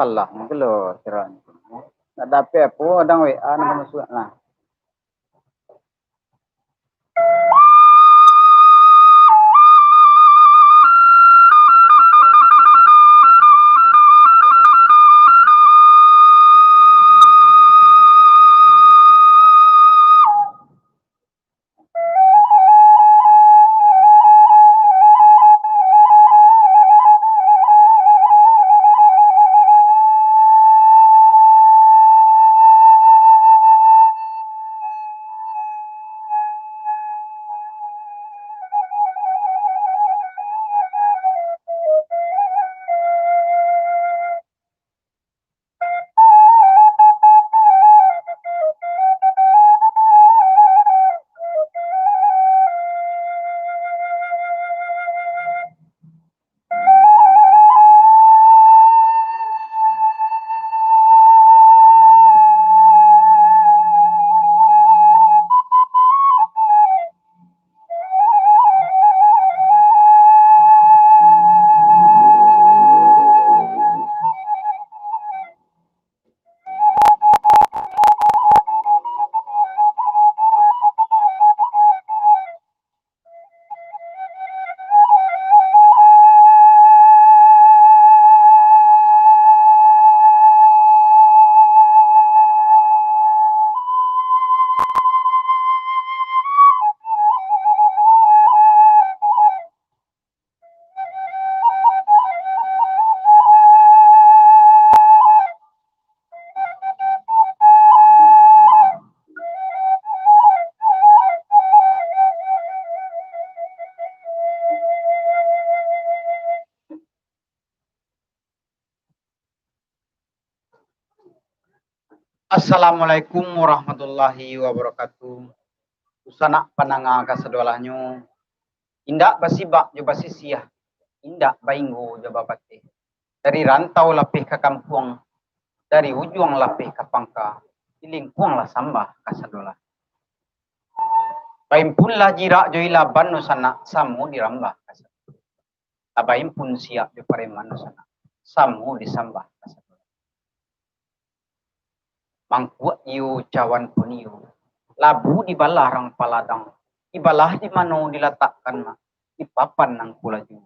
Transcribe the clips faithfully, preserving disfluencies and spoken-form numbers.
Salah mungkin lo kira. Nak dapek apo, kadang W A nak masuk lah. Assalamualaikum warahmatullahi wabarakatuh. Dunsanak pandanga kasadolahnyo, indak basibak jo basisiah, indak bainggo jo babateh. Dari rantau lapeh ka kampuang, dari ujuang lapeh ka pangka, dilingkuanglah sambah kasadolah. Baimpunlah jirak jo ilaban dunsanak, samo dirambah kasadolah. Lah baimpun siak jo pareman dunsanak, samo disambah kasadolah. Mangkuak iyo cawan pun iyo, labu dibalah rang paladang, dibalah di mano dilatakkan mak, di papan nangko laju.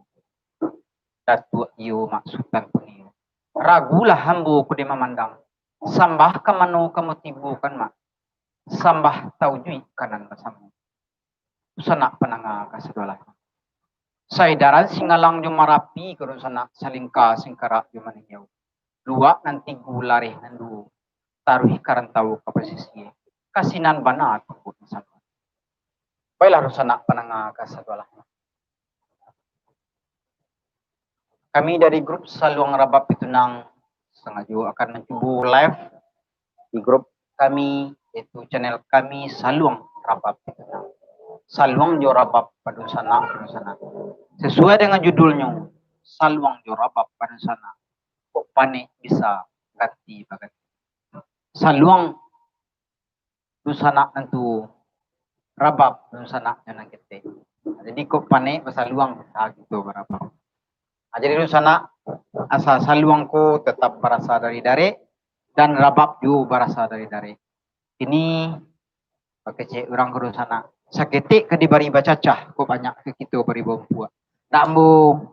Datuak iyo mak sutan pun iyo, ragulah ambo ko dek mamandang, sambah ka mano ka mutibokan mak, sambah taujuik ka nan basamo. Dunsanak pandanga kasadolahnyo, saedaran Singalang jo Marapi ko dunsanak, salingka singkarak jo maninjau, luak nan tigo, lareh nan duo, taruih ka rantau ka pasisia, ka sinan bana tumbuah dunsanak. Baiklah dunsanak pandanga kasadolahnyo, kami dari grup Saluang Rabab Pitunang sangajo akan mancubo live di grup kami, yaitu channel kami Saluang Rabab Pitunang. Saluang jo rabab pa dunsanak, pa dunsanak. Sasuai dengan judulnyo, Saluang jo Rabab pa dunsanak. Kok panek bisa ganti baganti. Saluang dunsanak nan tuo, rabab dunsanak nan ketek. Jadi, kok panek basaluang, ha, gitu, barabab. Ha, jadi, dunsanak, asa saluang ko tetap barasa dari darek, dan rabab juo barasa dari darek. Kini, bakecek urang ko dunsanak, saketek ka dibari bacacah, kok banyak ka kito bari baumpuak. Ndak ambo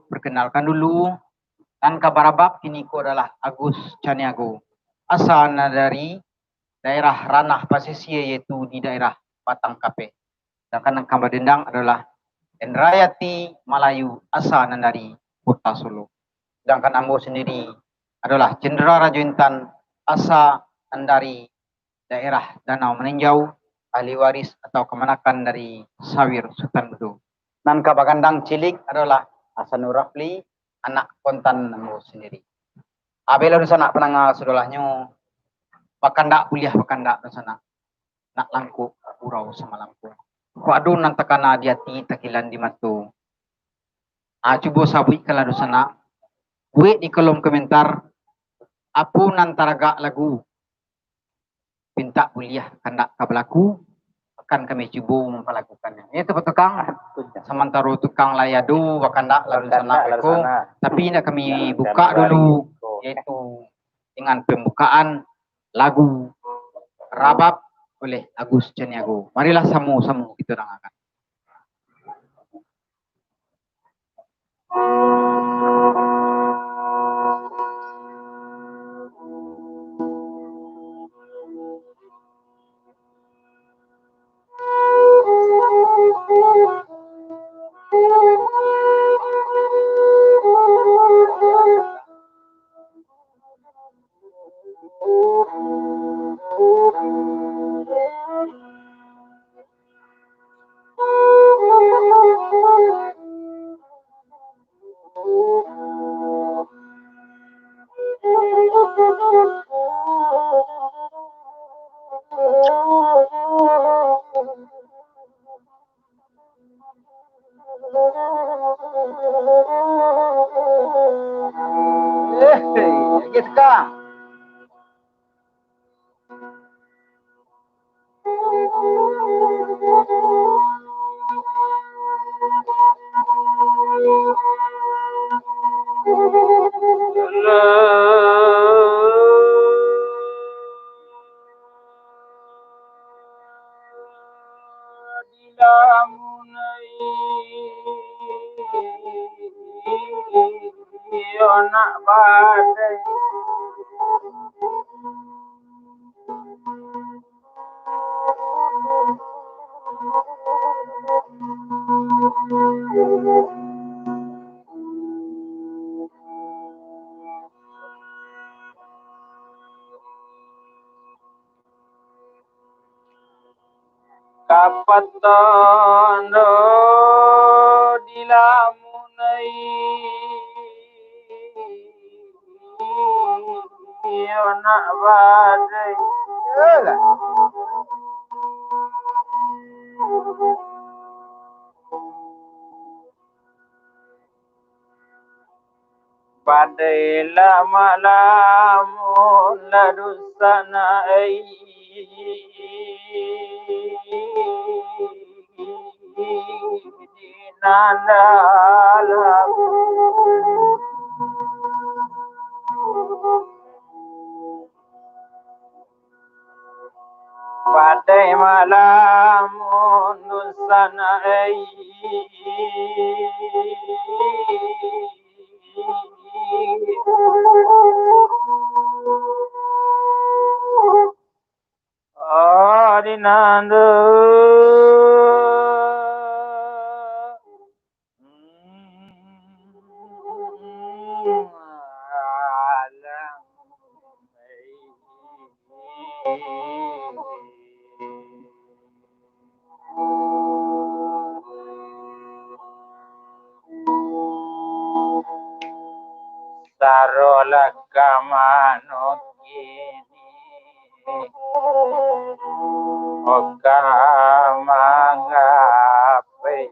perkenalkan dulu, nan ka barabab kini ko adalah Agus Caniago. Asa nan dari daerah ranah pasisia, yaitu di daerah Batang Kapeh. Sedangkan nan ka badendang adolah Endrayati Malayu, asa nan dari Kota Solo. Sedangkan ambo sendiri adolah Cendera Rajo Intan, asa nan dari daerah Danau Maninjau, ahli waris atau kamanakan dari Sawir Sutan Budo. Nan ka bagandang cilik adolah Hasanul Rafli, anak kontan ambo sendiri. Abailah dunsanak pandanga sadolahnyo, bakandak buliah bakandak dunsanak, nak langkok gurau samalangkung. Kok ado nan takana di ati, takilan di mato, ah, cubo sabuikkanlah dunsanak, buek di kolom komentar, apo nan taragak lagu, pintak buliah kandak ka balaku, akan kami cubo mampalakukannyo. Itu, Pak Tukang. Samantaro Tukang lai ado, bakandak lalu sanak beko, tapi indak kami buka dulu, yaitu dengan pembukaan lagu Rabab oleh Agus Caniago. Marilah samo-samo kita dengarkan. Eh, lagi sekang. Dilamunai iyo nak badai. Kapatondo dilamunai iyo nak badai. Yolah. Padai lah malam, lah dusanak ai. Di nan dalam. Padai malam dusanak ai. Oh, di nan tu. Sarolah ka mano kini, ka mangapai.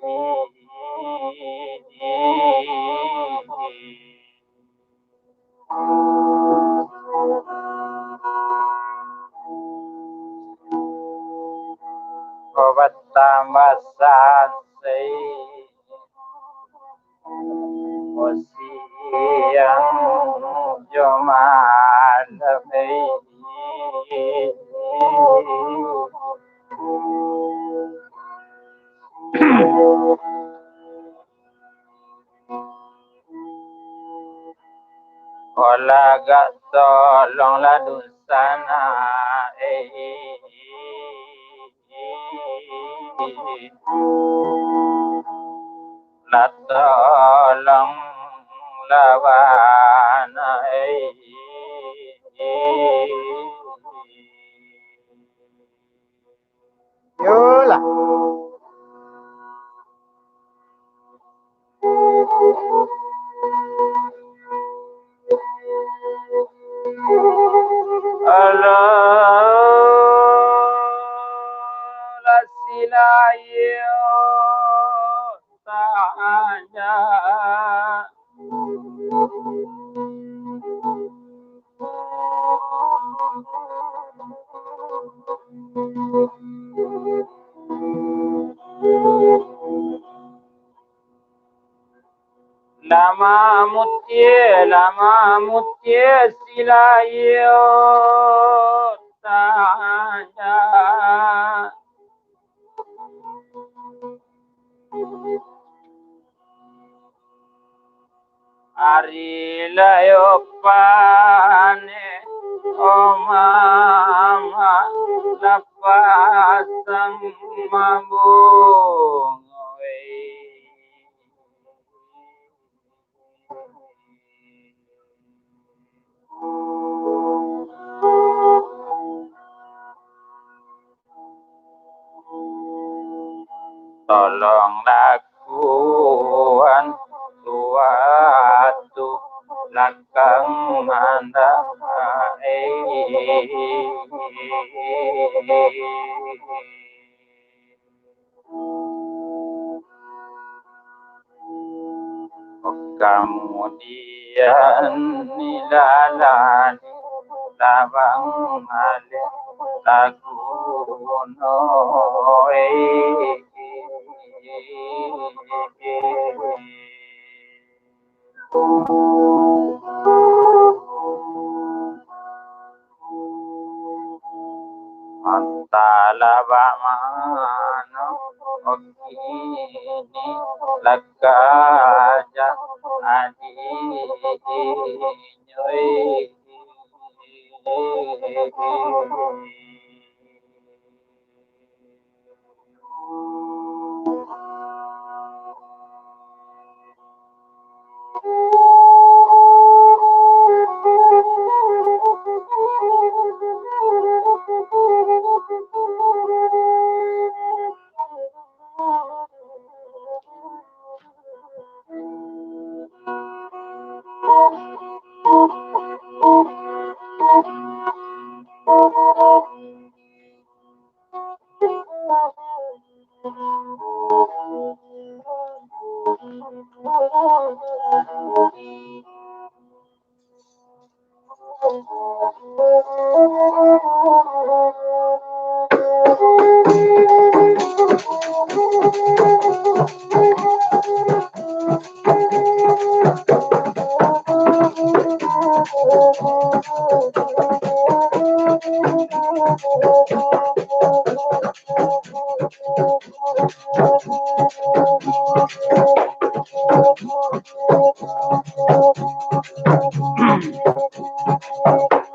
Ko batambah sasai, ko siang jo malam. Olah agak tolonglah dunsanak, eh. Lah tolonglah bana, eh. Yolah. Alah, lah silayo tanya. Lam Mamutie lah, mamutie silayo saja. Ari layo panek, oh mama, lapasang mambungoi. Tolong lakuan suatu lakang mandamai. Kamudian, ilalan labang alih laguno. Antahlah bak mano kini lakaja adinyo.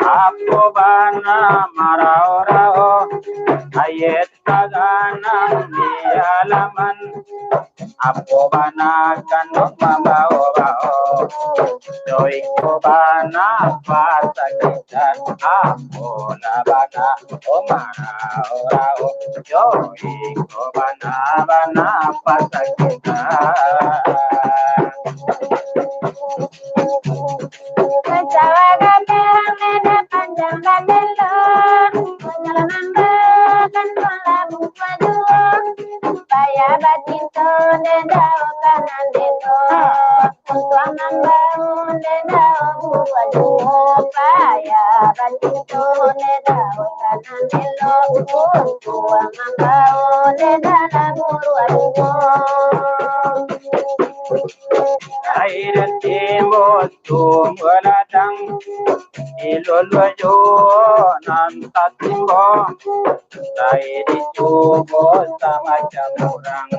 Apo bana marao-rao, ayie taganang di alaman? Apo bana kanduang mambao-bao? Jo iko bana pasakitan, apo lah bana, oh, marao-rao. Jo iko bana-bana pasakitan. Sacawa gadang, nada panjang batelo, punyo mambao kanduang labu paduo, payah bacinto, ndak dao ka nan beko. Untuang mambao, ndak dao buruak juo, payah bacinto, ndak dao ka nan elok. Untuang mambao, ndak dao buruak juo. Aia timbun sumua ladang, diluluah juo nan tatimbo. Lai dicubo samacam urang,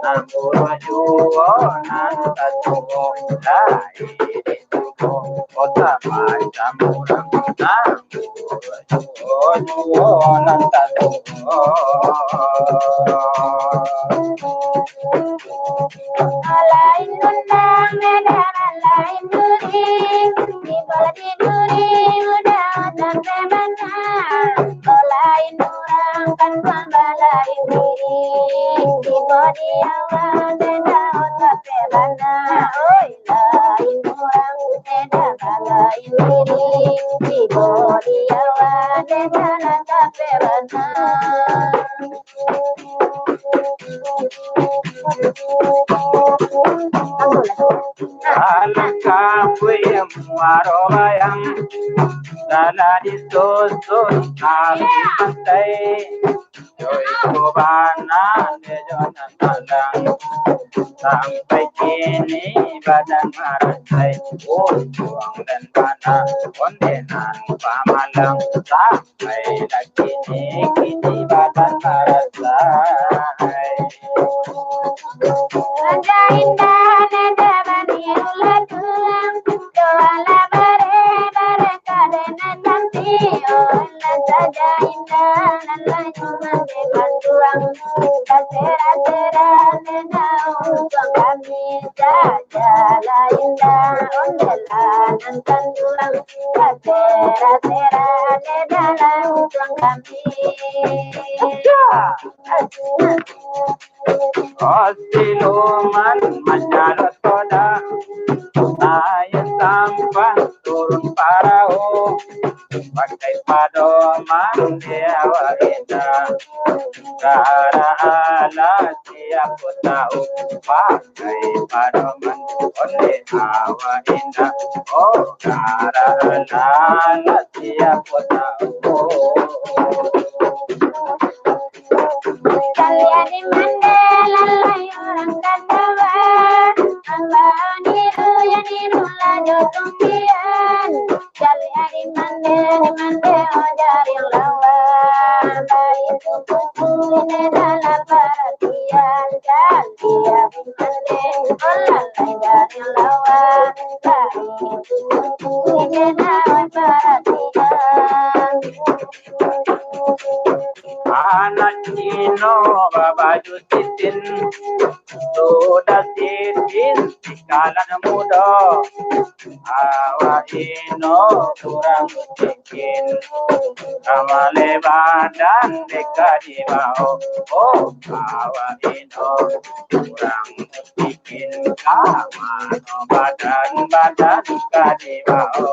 nan buruak juo nan tatuo. Lai dicubo samacam urang, nan buruak juo nan tatuo. Lain undang, medan lain duri, tibo di duri, udah sampai bana. Lain urang, kanduang balain diri, tibo di awak, tenda sampai bana. Oi, lain urang, tenda balain diri, tibo di awak, tenda sampai bana. Alangkah buih muaro bayang, salah disusun api pantai. Jo iko bana, jo nan malang. Sampai kini badan marasai, ujuang dan bana, onde nan pamalang. Sampai lah kini, kini badan marasai. Raja indah, nanda bani ulah tuang. Doa lah bare, bare kadena cantik. Oh, lah saja indah, lah lah cuma depan tuang. Kasera-sera nena uang kami saja lah indah. Onde lah nan kanduang. Kasera-sera nena uang kami. Siluman manjalot soda, naiak sampan turun parau, pakai padoman di awak indak. Gara alah siapo tahu, pakai padoman onde awak indak. Oh, gara alah siapo tahu. Kalian di mande lalai urang kadawa, ambo niru, yo niru lah jo tumbian. Kalian di mande, di mande, oh jari lawa, baitu kuku di dalam paratian. Kalian di mande, oh lalai jari lawa, baitu kuku di dalam paratian. Anak Cino babaju sisin, sudah sisin sikalan mudo. Awak ino kurang sisin, kamale badan deka dibao. Oh, awak ino kurang bikin ka mano badan-badan ka dibao.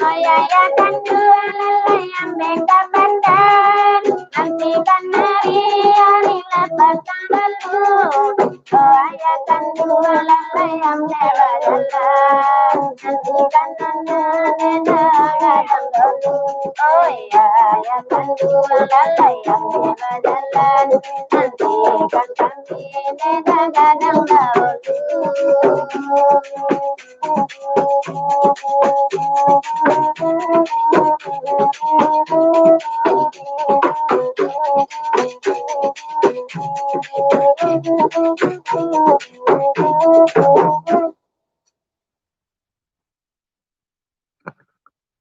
Ayakan dua lalai ambek ka badan, nantikan hari, hari lapaskan dulu. Oh, ayakan dua lalai ambek bajalan, nantikan nana nena gadang dulu. Oh, iya, ayakan dua lalai ambek bajalan, nantikan kami nena gadang dulu.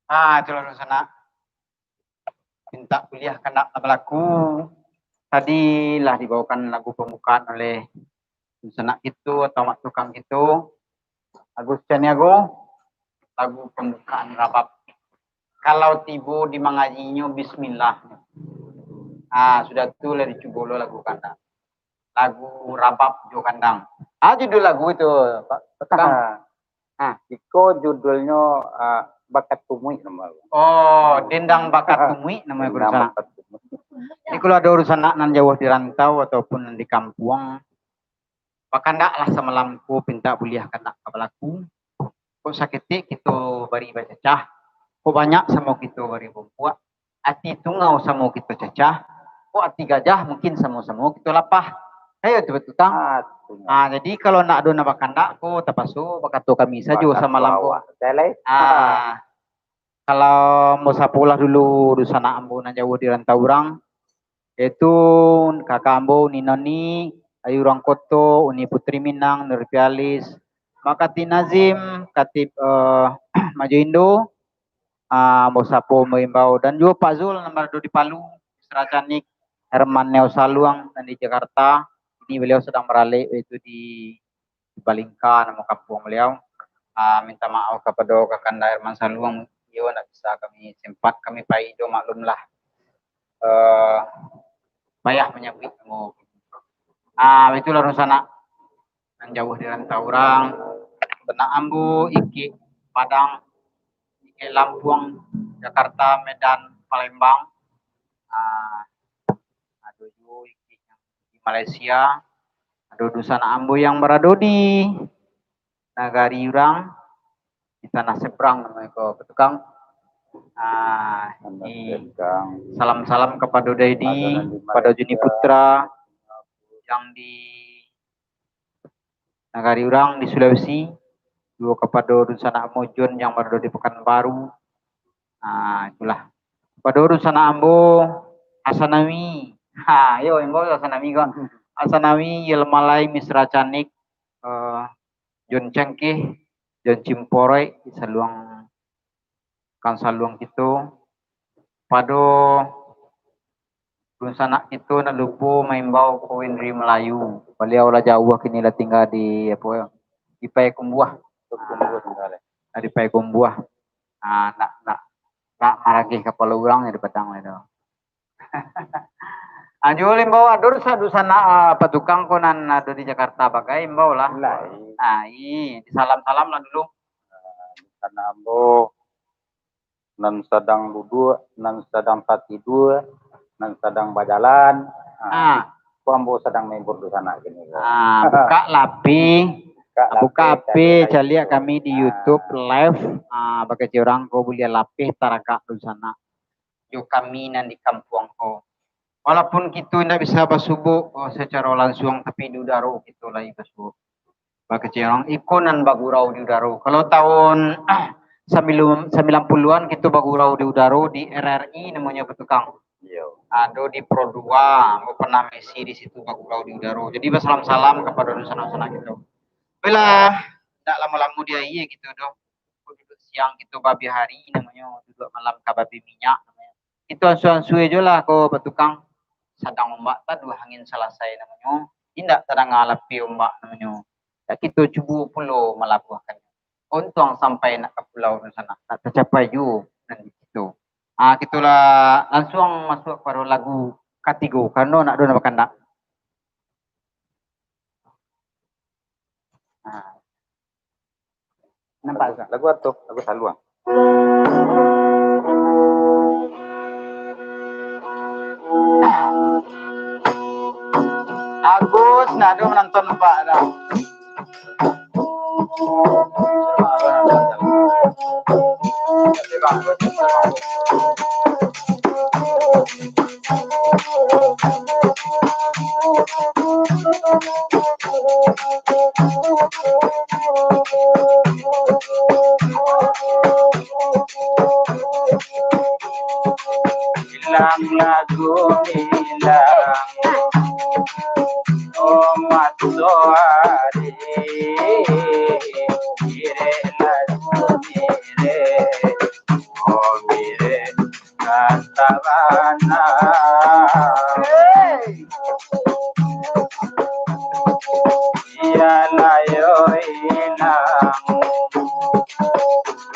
Ah, itulah dunsanak. Pintak buliah kandak lah balaku. Tadi lah dibawakan lagu pambukaan oleh dunsanak kito atau mak tukang kito, Agus Caniago, lagu pambukaan rabab. Kalau tibo di mangajinyo bismillah. Ah, sudah tu lah dicubo lo lagu kandak. Lagu rabab jo kandang. Ah, judul lagu itu, Pak Tukang. Ah, iko judulnyo, ah, Bakat Tumuik namo. Oh, Dendang Bakat Tumuik namo. Dendang Bakat Tumuik. Jadi kalau ado dunsanak nan jauah di rantau ataupun nan di kampuang, bakandaklah samalam ko pintak buliah kandak ka balaku. Kok saketek kito bari bacacah, kok banyak samo kito bari bumpuak, ati tungau samo kito cacah, kok ati gajah mungkin samo-samo kito lapah. Iyo tu batua, Kang? Ah, tu. Ah, jadi kalau ndak ado nan bakandak ko, tapaso bakato kami sajo samalam ko. Bakato awak. Ah, kalau ambo sapolah dulu dunsanak ambo nan jauah di rantau urang, yaitu kakak ambo Uni Noni, Ayu Urang Koto, Uni Putri Minang, Nurfialis, Makati Nazim, Katib, eh, Majo Indo, ah, ambo sapo, ambo imbau, dan juo Pak Zul nan barado di Palu, Mister Acanik, Herman Neo Saluang, nan di Jakarta, kini baliau sadang baralek, yaitu di Balingka, namo kampuang baliau. Ah, minta maaf kapado Kakanda Herman Saluang, iyo ndak bisa kami sempat kami pai jo, maklumlah. Eh, payah manyabuik namo. Ah, itulah dunsanak nan jauah di rantau urang. Sanak ambo, Ikik Padang, Ikik Lampung, Jakarta, Medan, Palembang. Ah, ado juo Ikik nan di Malaysia, Ado dunsanak ambo yang barado di nagari urang, di tanah seberang namo ko, Patukang. Ah, Tanah di seberang. Salam-salam kapado Daidi, Ado nan di kapado Juni Malaysia. Putra, yang di nagari urang di Sulawesi, juo kapado dunsanak ambo John yang barado di Pekanbaru. Ah, itulah. Kapado dunsanak ambo Hasanawi. Ha, yo, ambo Hasanawi ko. Hasanawi, Yelmalai, Misra Canik, eh, John Cangkih, John Cimporek, saluang kan saluang kito, pado dunsanak kito, ndak lupo maimbau ko Windri Melayu. Baliau lah jauah kini, lah tingga di, apo, di Payakumbuah. Payakumbuah tingga, eh. Ah, di Payakumbuah. Ah, nak, nak, nak maragih kapalo urang di Padang lah tu. Ah, juo imbau, ado sa-, dunsanak, ah, Patukang ko nan ado di Jakarta bagai, imbau lah. Lai. Ah, i, disalam-salam lah dulu. Ah, dunsanak ambo nan sadang duduak, nan sadang tatidua, nan sadang bajalan. Ah. Ah. Ko ambo sadang mahibur dunsanak kini ko. Ah, buka lapeh, buka lapeh, caliak kami di YouTube live. Ah, bakecek urang ko buliah lapeh taragak dunsanak jo kami nan di kampuang ko. Walaupun kito indak bisa basubuik, oh, sacaro lansuang, tapi di udaro kito lai basubuik. Bakecek urang, iko nan bagurau di udaro. Kalau tahun sambilan-, sambilan puluhan kito bagurau di udaro di R R I namonyo, Patukang. Iyo. Ado di Pro dua, ambo pernah mangisi di situ, bagurau di udaro. Jadi basalam-salam kapado dunsanak-dunsanak kito. Baiklah, indak lamo-lamo di aia kito doh. Duduak siang kito babiah ari namonyo, duduak malam ka babiah minyak namonyo. Kito ansua-ansua jo lah ko Patukang. Sadang ombak taduah angin salasai namonyo. Indak tadanga lapeh ombak namonyo. Dak kito cubo pulo malabuahkannyo. Untuang sampai nak ka pulau tu sanak, nak tacapai juo nan di kito. Ah, kito lah lansuang masuak pado lagu katigo, karano nak ado nan bakandak. Ah. Nampak tak? Lagu ato, lagu saluang. Agus, nak ado menonton nampak dah. Ilang lagu ilang, oh matoari, mirek lagu mirek, oh mirek. Kata bana. Bialah yo ilang,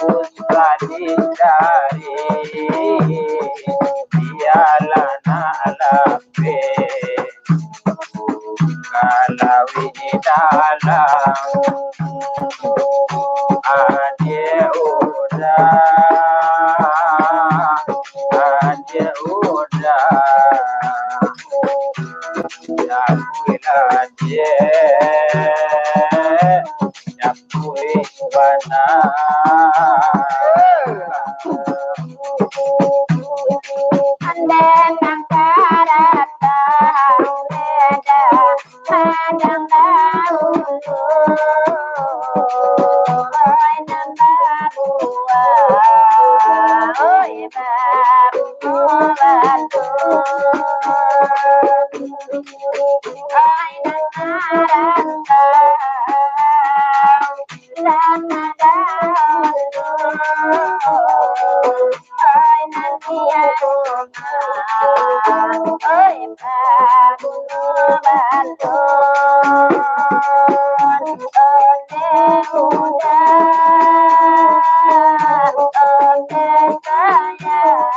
usah dicari. Bialah nak lapeh. Kalau di dalam, adik udah, adik udah, adik, adik. Kuih bana. Andai nang ka datang beda, padang dahulu, oi, nan babuah, oi, babungo batun. Ai nan marantau, lama dahulu. Ai nan di rumah, oi, paguno bantuan. Onde muda, onde sayang,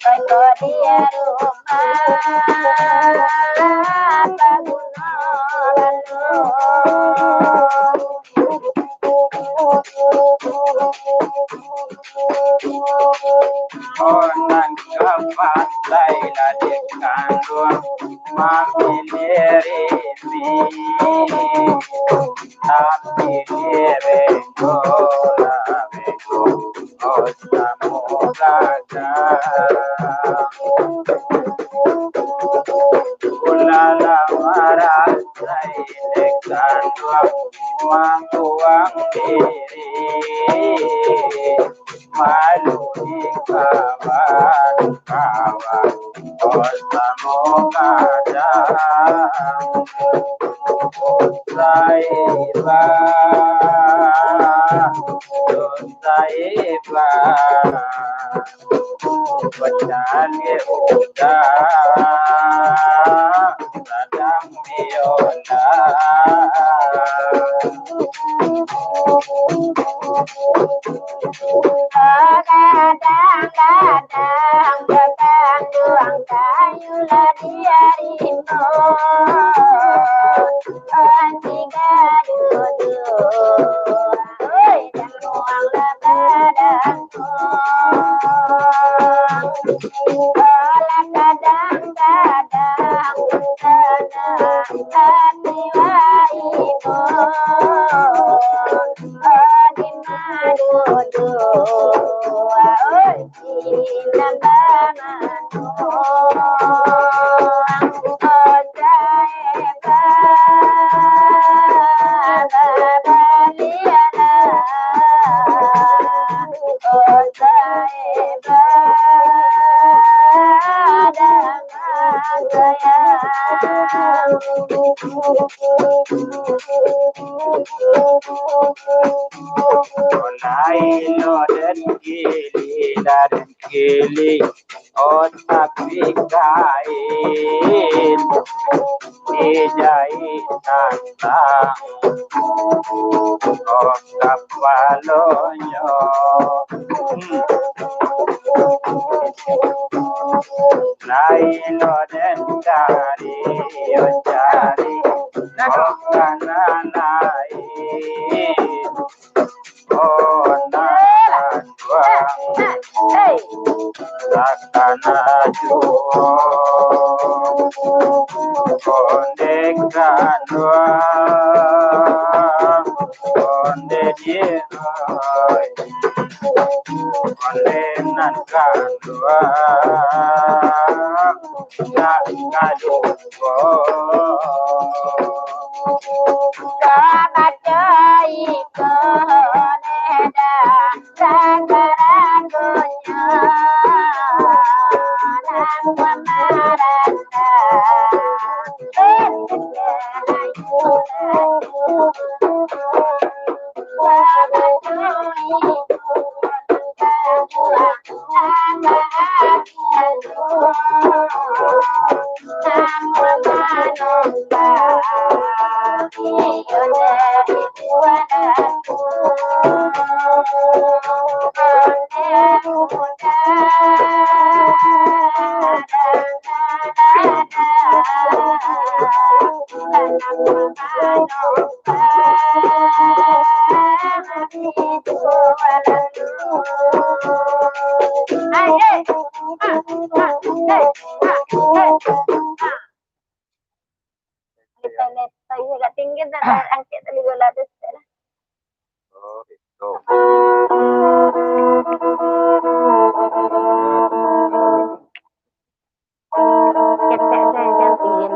oi, ko di rumah, paguno bantuan. Oh, nan ka pandai lah dikanduang. Mangiliri, tapi direnggo lah bengko, oh samo gadang. Ulala marasai dek kanduang, mambuang diri. Malu di kawan-kawan, oh samo gadang. Saibah, saibah, pacah udah, sadang biola. Kadang-kadang batanduang kayu lah di harimau. Anti gaduh tu, oi, jangan lah badantuang. Alah kadang-kadang, kadang hati waibo. Oi, di madodo, oi, di nan bamanuang. Oi, saibah, babalialah. Oi, saibah, damang sayang. Lain lo den kili, lah den kili, oh tapi kain dijahit tantang, oh kapalonyo. Hmm. Lain lo den cari, oh cari, oh kana lain. Onde kanduang, sakana juo. Onde kanduang, onde jiroi, onde nan kanduang. Nak kaduo. Sabagai iko neda, sagala dunia nan mamarantau. Kita lihat lagi agak tinggi, dan angkat tadi bola tu sikit lah. Oh, gitu. Ketek saja tinggi.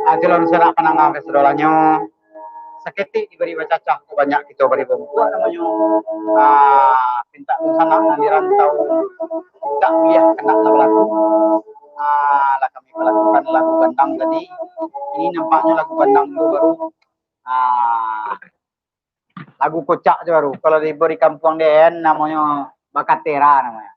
Ajo lah sanak pandanga kasadonyo. Saketek dibari bacacah, kok banyak kito bari bambuak namonyo. Ah, pintak dunsanak nan di rantau, pintak kuliah kandak lah balaku. Ah, lah kami balakukan lagu gandang tadi. Ini nampaknyo lagu gandang dulu baru. Ah, lagu kocak tu baru. Kalau di, di kampuang den namonyo bakatera namonyo.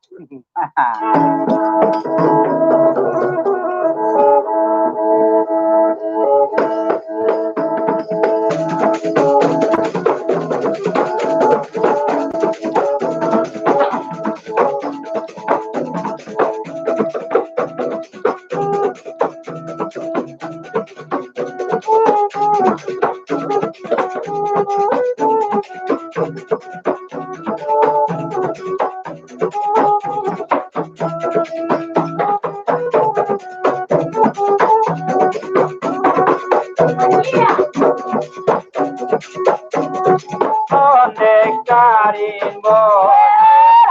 Onde ka rimbo,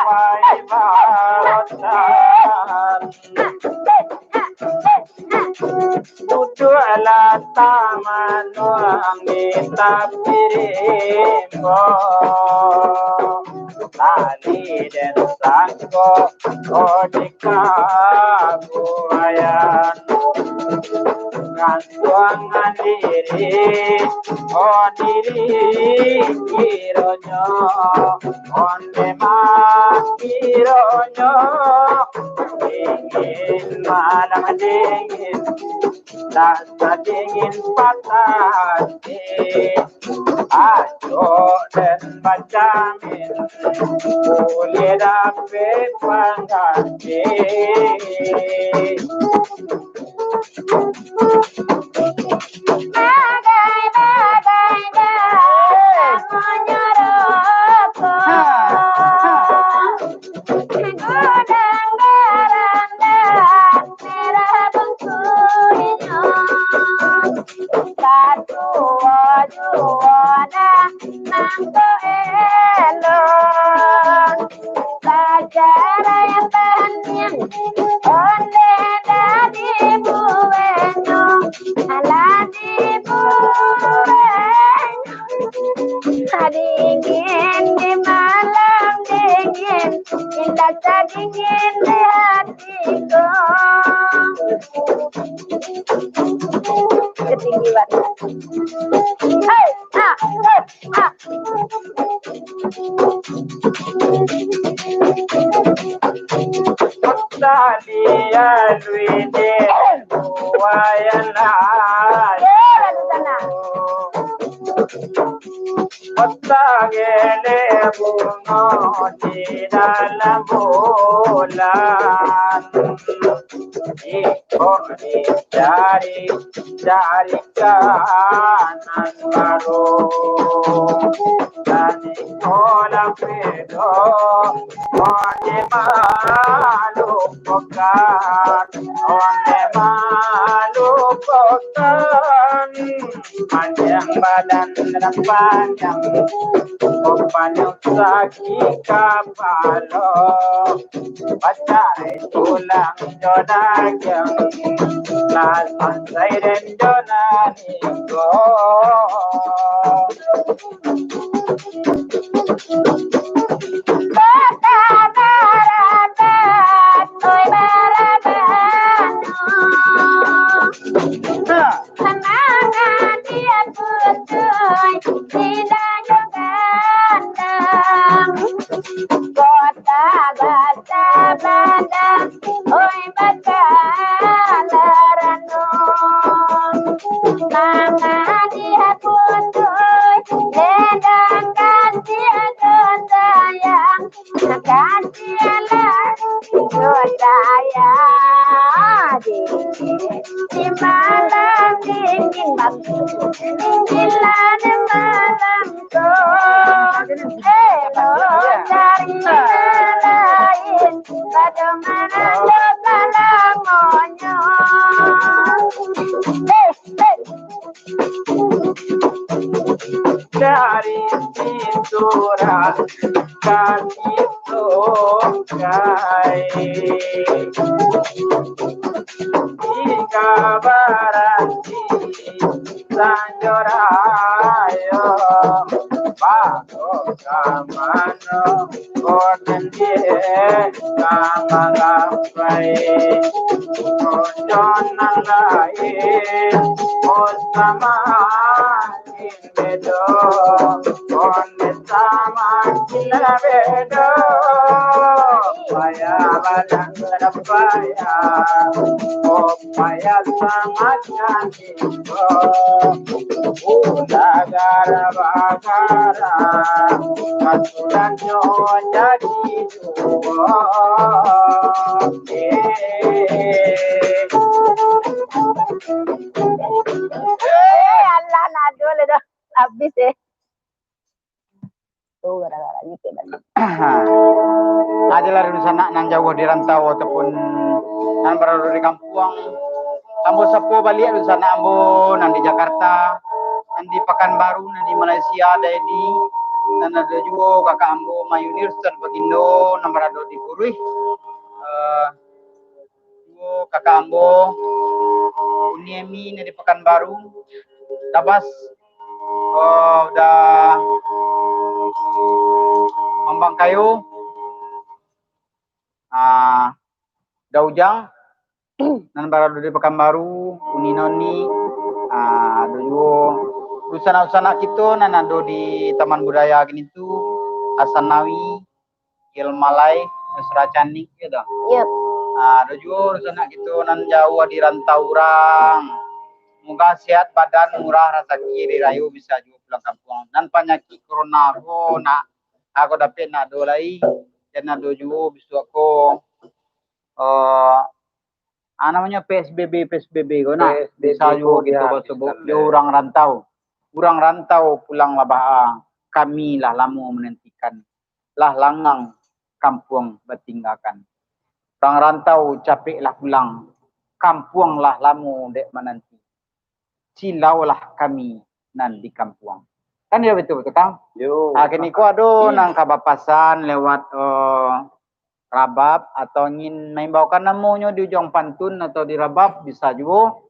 pai barotan. Duduaklah tamanuang di tapi rimbo. Tali den sangko, oh, di kabuayan. Gantuangan diri, oh, diri kironyo. Onde mah kironyo, dingin malam dingin, rasa dingin patah hati. Acok den bacamin, buliah dapek pangganti. Bagai-bagai dah lamonyo rokok. Gudang garam dah merah bungkuihnyo. Satuo juo dah mangko elok. Sajarah yang panjang, onde dari buenyo, alah di buenyo. Dingin di malam dingin, indak sadingin di hatiku. Ketinggian. Hei, ah, hei. Kota dia luide, buayan layu. Kota gele bungo di dalam bulan. Iko dicari, cari kanan baru. Tadi kolam pedo, onde malupakan, onde malupakan. Panjang badan dan panjang, oh, panjang sakik kapalo. Pacai tulang jo dagiang, lah sansai den jo nan iko. Bata barabat, oi, barabat. Semangat dia putuih, indak jo gandang. Kota basa badang, oi, bakala ranum. Mama dia putuih, ledang gantian jo sayang. Makasih lah, kota ya, di, di malam dingin bagus, dingin lah di malam tu. Elok cari lain, bagaimana coba lamonyo. Eh, eh. Dari Pinturan ka Sitokai, hingga Baranti Sanjo Rayo, bako ka mano? Koden die ka manggapai, konco nan lain, oh, samakin bedo, konco samakin bedo. Payah badan payah, oh, payah samakin Ulah gara-gara, aturan nyo jadi duo. Eh, alah, nado lah dah. Habis, eh. Tu gara-gara gitu kan. Ajalah dunsanak nan jauah di rantau ataupun nan barado di kampuang. Ambo sapo baliak dunsanak ambo nan di Jakarta, nan di Pakanbaru, nan di Malaysia, Daedi, nan ado juo kakak ambo Mayuni Rustan Bagindo nan barado di Kuruih. Eh, juo kakak ambo Uni Emi nan di Pakanbaru, Dabas, eh, udah Mambangkayo, ah, Daujang, nan barado di Pakanbaru, Uni Noni, ah, ado juo dunsanak-dunsanak kito nan ado di Taman Budaya kini tu, Asanawi, Yelmalai, Mesra Canik, gitu. Yep. Ah, ado juo dunsanak kito nan jauah di rantau urang. Moga sehat badan, murah rasaki, hari rayo bisa juo pulang kampuang. Nan panyakik corona ko nak, ako dapek nak ado lai, jan ado juo bisuak ko, eh, ah, namonyo P S B B, P S B B ko nah. P S B B bisa juo ko kito basobok, yo, urang rantau. Urang rantau pulang lah baa, kami lah lamo manantikan. Lah langang kampuang batinggakan. Urang rantau capeklah pulang, kampuang lah lamo dek mananti. Silaulah kami nan di kampuang. Kan yo betul-betul, Kang? Yo. Ah, kini ko ado nan ka bapasan lewat, eh, Rabab, atau ingin maimbaukan namonyo di ujuang pantun atau di Rabab, bisa juo.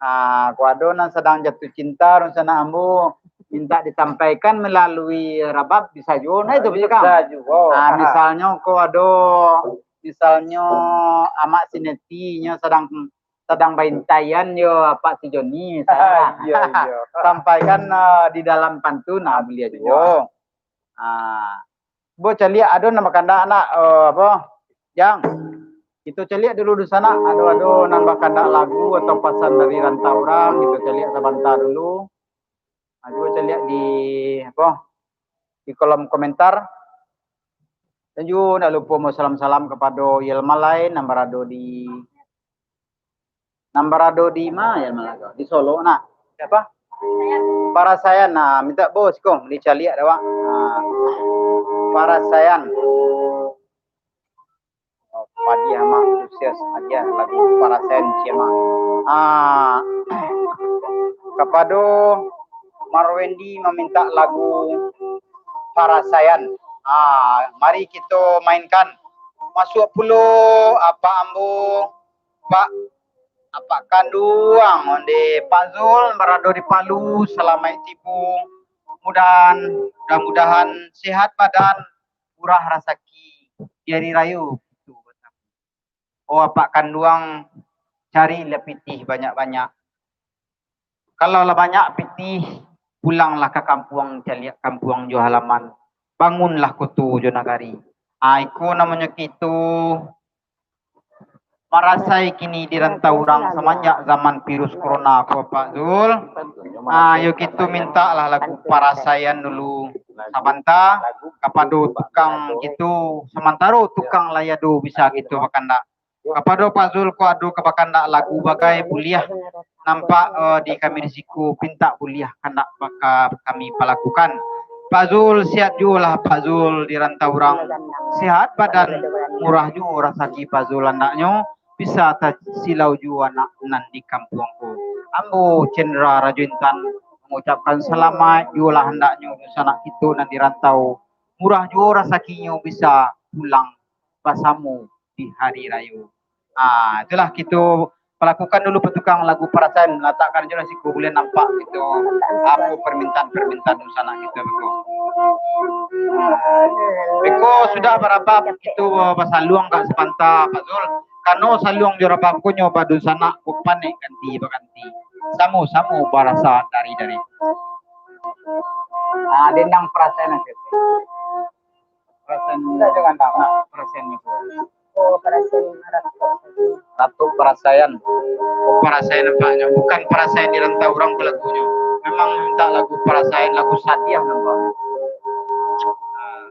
Ah, ko ado nan sadang jatuh cinta, dunsanak ambo, minta disampaikan melalui Rabab, bisa juo. Nah, itu betul, Kang? Bisa juo. Ah, misalnyo ko ado, misalnyo Amak Sineti nyo sadang, sadang baintaian yo Apak si Joni, misalnyo. Iyo, iyo. Sampaikan, eh, di dalam pantun, nah, buliah juo. Ah, bo caliak ado nan bakandak nak, eh, apo, Jang? Kito caliak dulu dunsanak, ado-ado nan bakandak lagu atau pasan dari rantau urang, kito caliak sabanta dulu. Ah, cubo caliak di, apo, di kolom komentar. Dan juo ndak lupo mau salam-salam kapado Yelmalai nan barado di, nan barado di ma Yelmalai ko? Di Solo nah. Siapa? Parasaian. Nah, minta bos ko dicaliak dek awak. Nah, Parasaian. Oh, Padiah Mak, sukses Padiah lagu Parasaian, Cik Mak. Ah, kapado Marwendi maminta lagu Parasaian. Ah, mari kito mainkan. Masuak pulo apak ambo, Pak, apak kanduang onde Pak Zul, barado di Palu, salamaik tibo. Mudahan, mudah-mudahan sehat badan, murah rasaki di hari rayo kito basamu. Oh, apak kanduang, carilah pitih banyak-banyak. Kalau lah banyak pitih, pulanglah ka kampuang, caliak kampuang jo halaman. Bangunlah koto jo nagari. Ah, iko namonyo kito marasai kini di rantau urang samanjak zaman virus corona ko, Pak Zul. Ah, yo kito mintaklah lagu Parasaian dulu sabanta kapado tukang kito, samantaro tukang lai ado bisa kito bakandak. Kapado Pak Zul ko ado ka bakandak lagu bagai buliah nampak, eh, di kami di siko, pintak buliah kandak baka kami palakukan. Pak Zul, sehat juolah Pak Zul di rantau urang. Sehat badan, murah juo rasaki Pak Zul, andaknyo bisa tasilau juo anak nan di kampuang ko. Ambo Cendra Rajo Intan mangucapkan salamaik juolah andaknyo dunsanak kito nan di rantau. Murah juo rasakinyo bisa pulang basamo di hari rayo. Ah, itulah kito palakukan dulu patukang lagu Parasaian, latakkan juo lah siko buliah nampak kito apo permintaan-permintaan dunsanak kito beko. Beko sudah barabab kito basaluang ka sabanta, Pak Zul. Kano saluang jo rabab ko nyo badunsanak ko panek ganti baganti. Samo-samo barasa dari-dari. Ah, dendang Parasaian aja. Parasaian. Nah, Parasaian ni. Oh, Parasaian. Ratu Parasaian. Oh, Parasaian nampaknyo. Bukan Parasaian di rantau urang ko lagunyo. Memang minta lagu Parasaian, lagu sadiah nampak. Ah.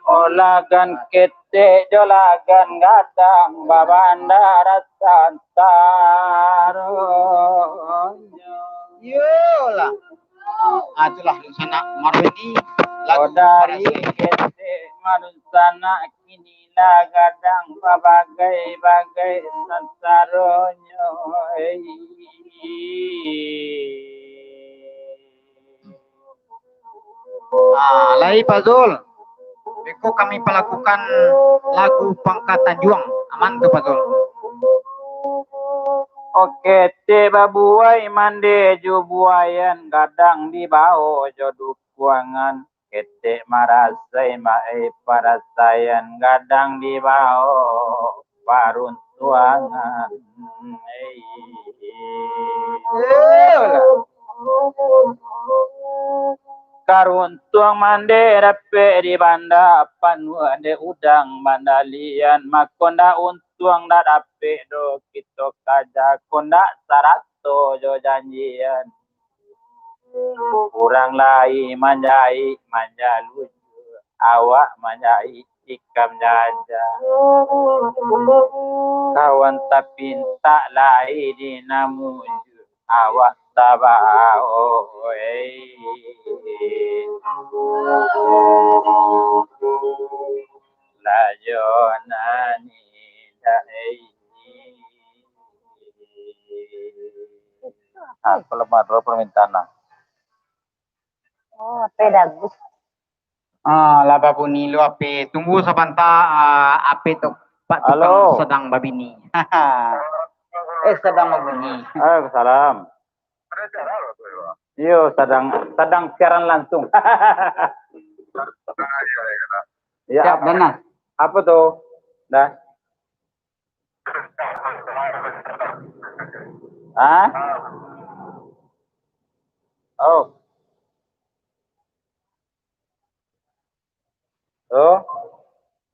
Olagan ketek jo lagan gadang, babandar santaronyo. Iyolah. Ah, itulah dunsanak Marwini, lagu Odari Parasai. Ketek madunsanak kini lah gadang babagai-bagai sansaronyo. Ah, lai Pak Zul. Beko kami palakukan lagu Pangka Tanjuang. Aman tu, Pak Zul? Oke, ketek babuai mande jo buaian, gadang dibao jo dukuangan. Ketek marasai maai parasaian, gadang dibao paruntuangan. Karuntuang mande dapek di banda, panuah dek udang bandalian, mako ndak untuang, ndak dapek doh kito kaja, ko ndak sarato jo janjian. Urang lai manjaik manjaluju, awak manjaik tikam jaja. Kawan tapintak lai dinamuju, awak tabao, eh. Lajo nani dah, eh. Ah, kalau madro permintaan lah. Oh, apa dah, Gus? Ah, lah babunyi lu H P. Tunggu sabanta, ah, H P tu, Pak Tukang Halo. Sadang babini. Eh, sadang babunyi. Waalaikumsalam. Iyo, sadang, sadang siaran langsung. Ya, siap, apa, Dana. Apa tu? Dah. Hah? Oh. Oh.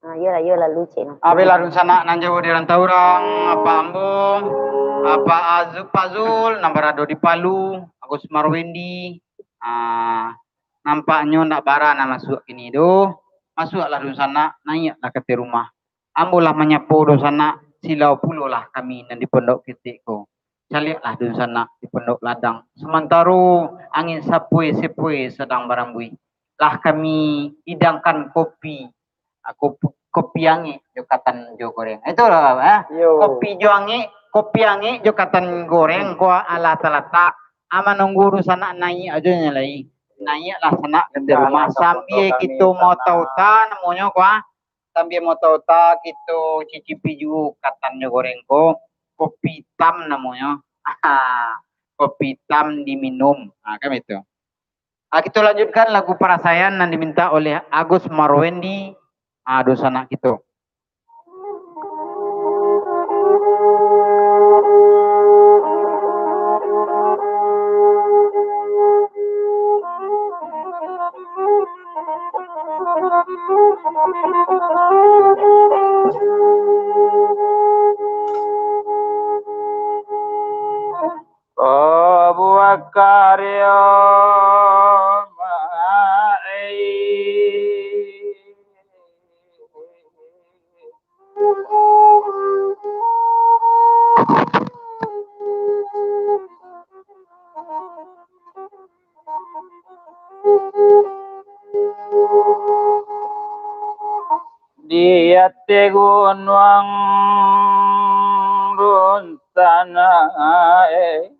Ah, iyolah, iyolah, lucek nah. Abih lah dunsanak nan jauah di rantau urang, Apak Ambo, Apak Azu-, Pak Zul, nan barado di Palu, Agus Marwendi. Ah, nampaknyo ndak bara nan masuak kini doh. Masuaklah dunsanak, naiaklah ka ateh rumah. Ambo lah manyapo dunsanak, silau pulolah kami nan di pondok ketek ko. Caliaklah dunsanak di pondok ladang. Samantaro angin sapoi-sepoi sadang barambuih, lah kami idangkan kopi, ah, kopi, kopi angek jo katan jo goreng. Itulah, ah. Yo. Kopi jo angek, kopi angek jo katan goreng ko alah talatak. Ah, manunggu dunsanak naiak ajo nyo lai. Naiaklah sanak ka ateh rumah, sambia kito mauta-uta namonyo ko, ah. Sambia mauta-uta, kito cicipi juo katan jo goreng ko, kopi itam namonyo. Kopi itam diminum. Ha, kan baitu. Ha, kito lanjutkan lagu Parasaian nan diminta oleh Agus Marwendi, ha, dunsanak kito. Oh, buah karyo maai. Di ateh gunuang dunsanak, eh.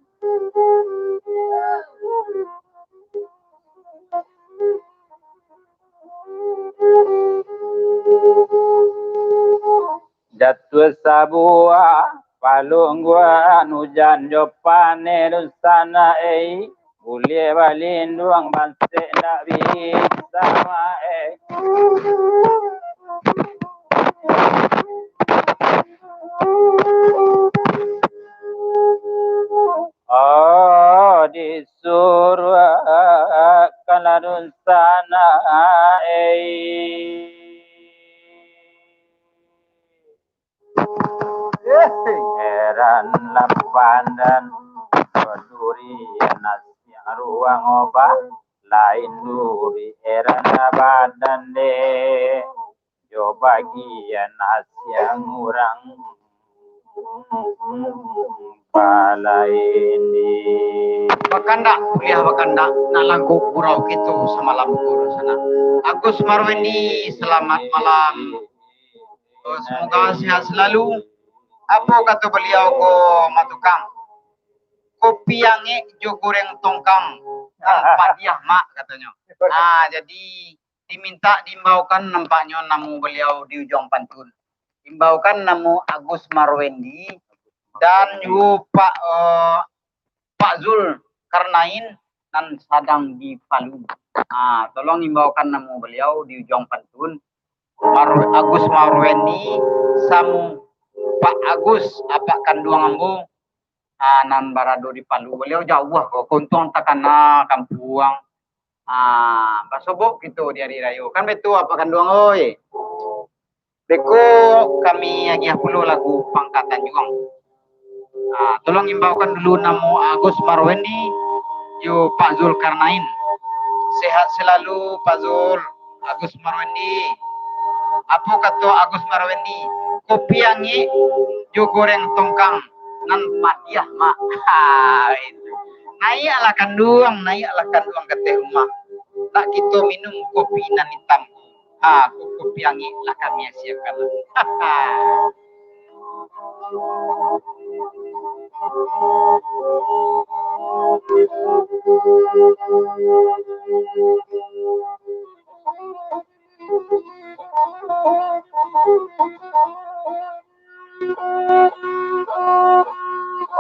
Jatuah sabuah palungguan, ujan jo paneh dunsanak, eh. Buliah balinduang, bansek ndak bisa, eh. Oh, disuruahkan dunsanak, eh. Heran lah pandan, durian nasiang ruang obah, lain duri heran lah badan deh, jo bagian nasiang urang. Palaini. Bakandak, kuliah bakandak, nak langkok gurau kito samalam guru sana. Agus Marwendi, selamat malam. Oh, semoga sehat selalu. Apo kato baliau ko, Mak Tukang? Kopi angek jo goreng tongkang. Ah, padiah, Mak, katonyo. Ah, jadi diminta diimbaukan nampaknyo namo baliau di ujuang pantun. Imbaukan namo Agus Marwendi dan juo Pak, eh, Pak Zulkarnain nan sadang di Palu. Ah, tolong imbaukan namo baliau di ujuang pantun. Mar-, Agus Marwendi samo Pak Agus, apak kanduang ambo, ah, nan barado di Palu. Baliau jauah ko, untuang takana kampuang. Ah, basobok kito di ari rayo. Kan baitu, apak kanduang, oi. Beko kami agiah pulo lagu Pangka Tanjuang. Ah, tolong imbaukan dulu namo Agus Marwendi jo Pak Zulkarnain. Sehat selalu, Pak Zul. Agus Marwendi. Apo kato Agus Marwendi? Kopi angek jo goreng tongkang nan padiah, Mak. Ha, itu. Naiaklah kanduang, naiaklah kanduang ka ateh rumah. Nak kito minum kopi nan itam. Ha, ko-, kopi angek lah kami asiakan. Ha.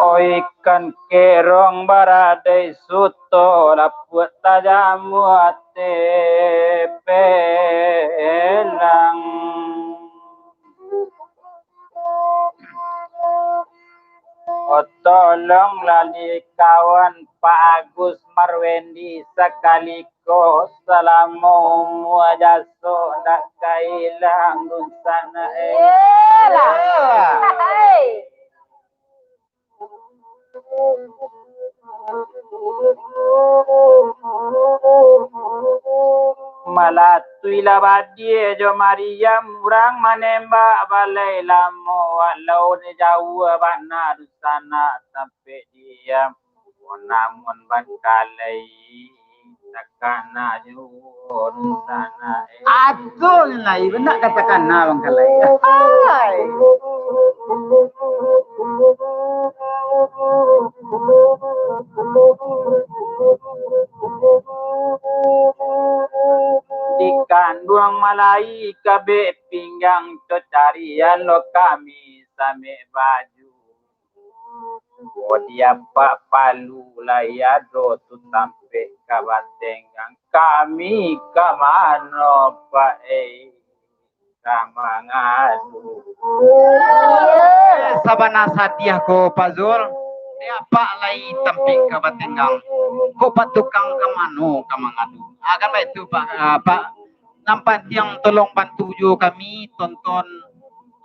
Oi, ikan kerong baradai suto, lapuak tajamuah tepelang. Oh, tolonglah di kawan Pak Agus Marwendi sakali ko, salamo umua jaso ndak ka ilang dunsanak, eh. Iyolah. Hai. Malatuilah Badie jo Mariam, urang manembak balai lamo, walau jauah bana dunsanak tampek diam. Namun bangkalai takana juo dunsanak, eh. Atonyo lai, bana ka takana bangkalai. Hai. Di kanduang malai kabek pinggang, cocarian lo kami samek baju. Oh, di apak Palu lai ado tu tampek ka batenggang. Kami ka mano, Pak, eh? Ka mangadu. Sabana sadiah ko, Pak Zul. Di apak lai tampek ka batenggang. Ko Pak Tukang ka mano ka mangadu? Ah, kan baitu, Pak, ah, Pak. Nan pantiang, tolong bantu juo kami, tonton,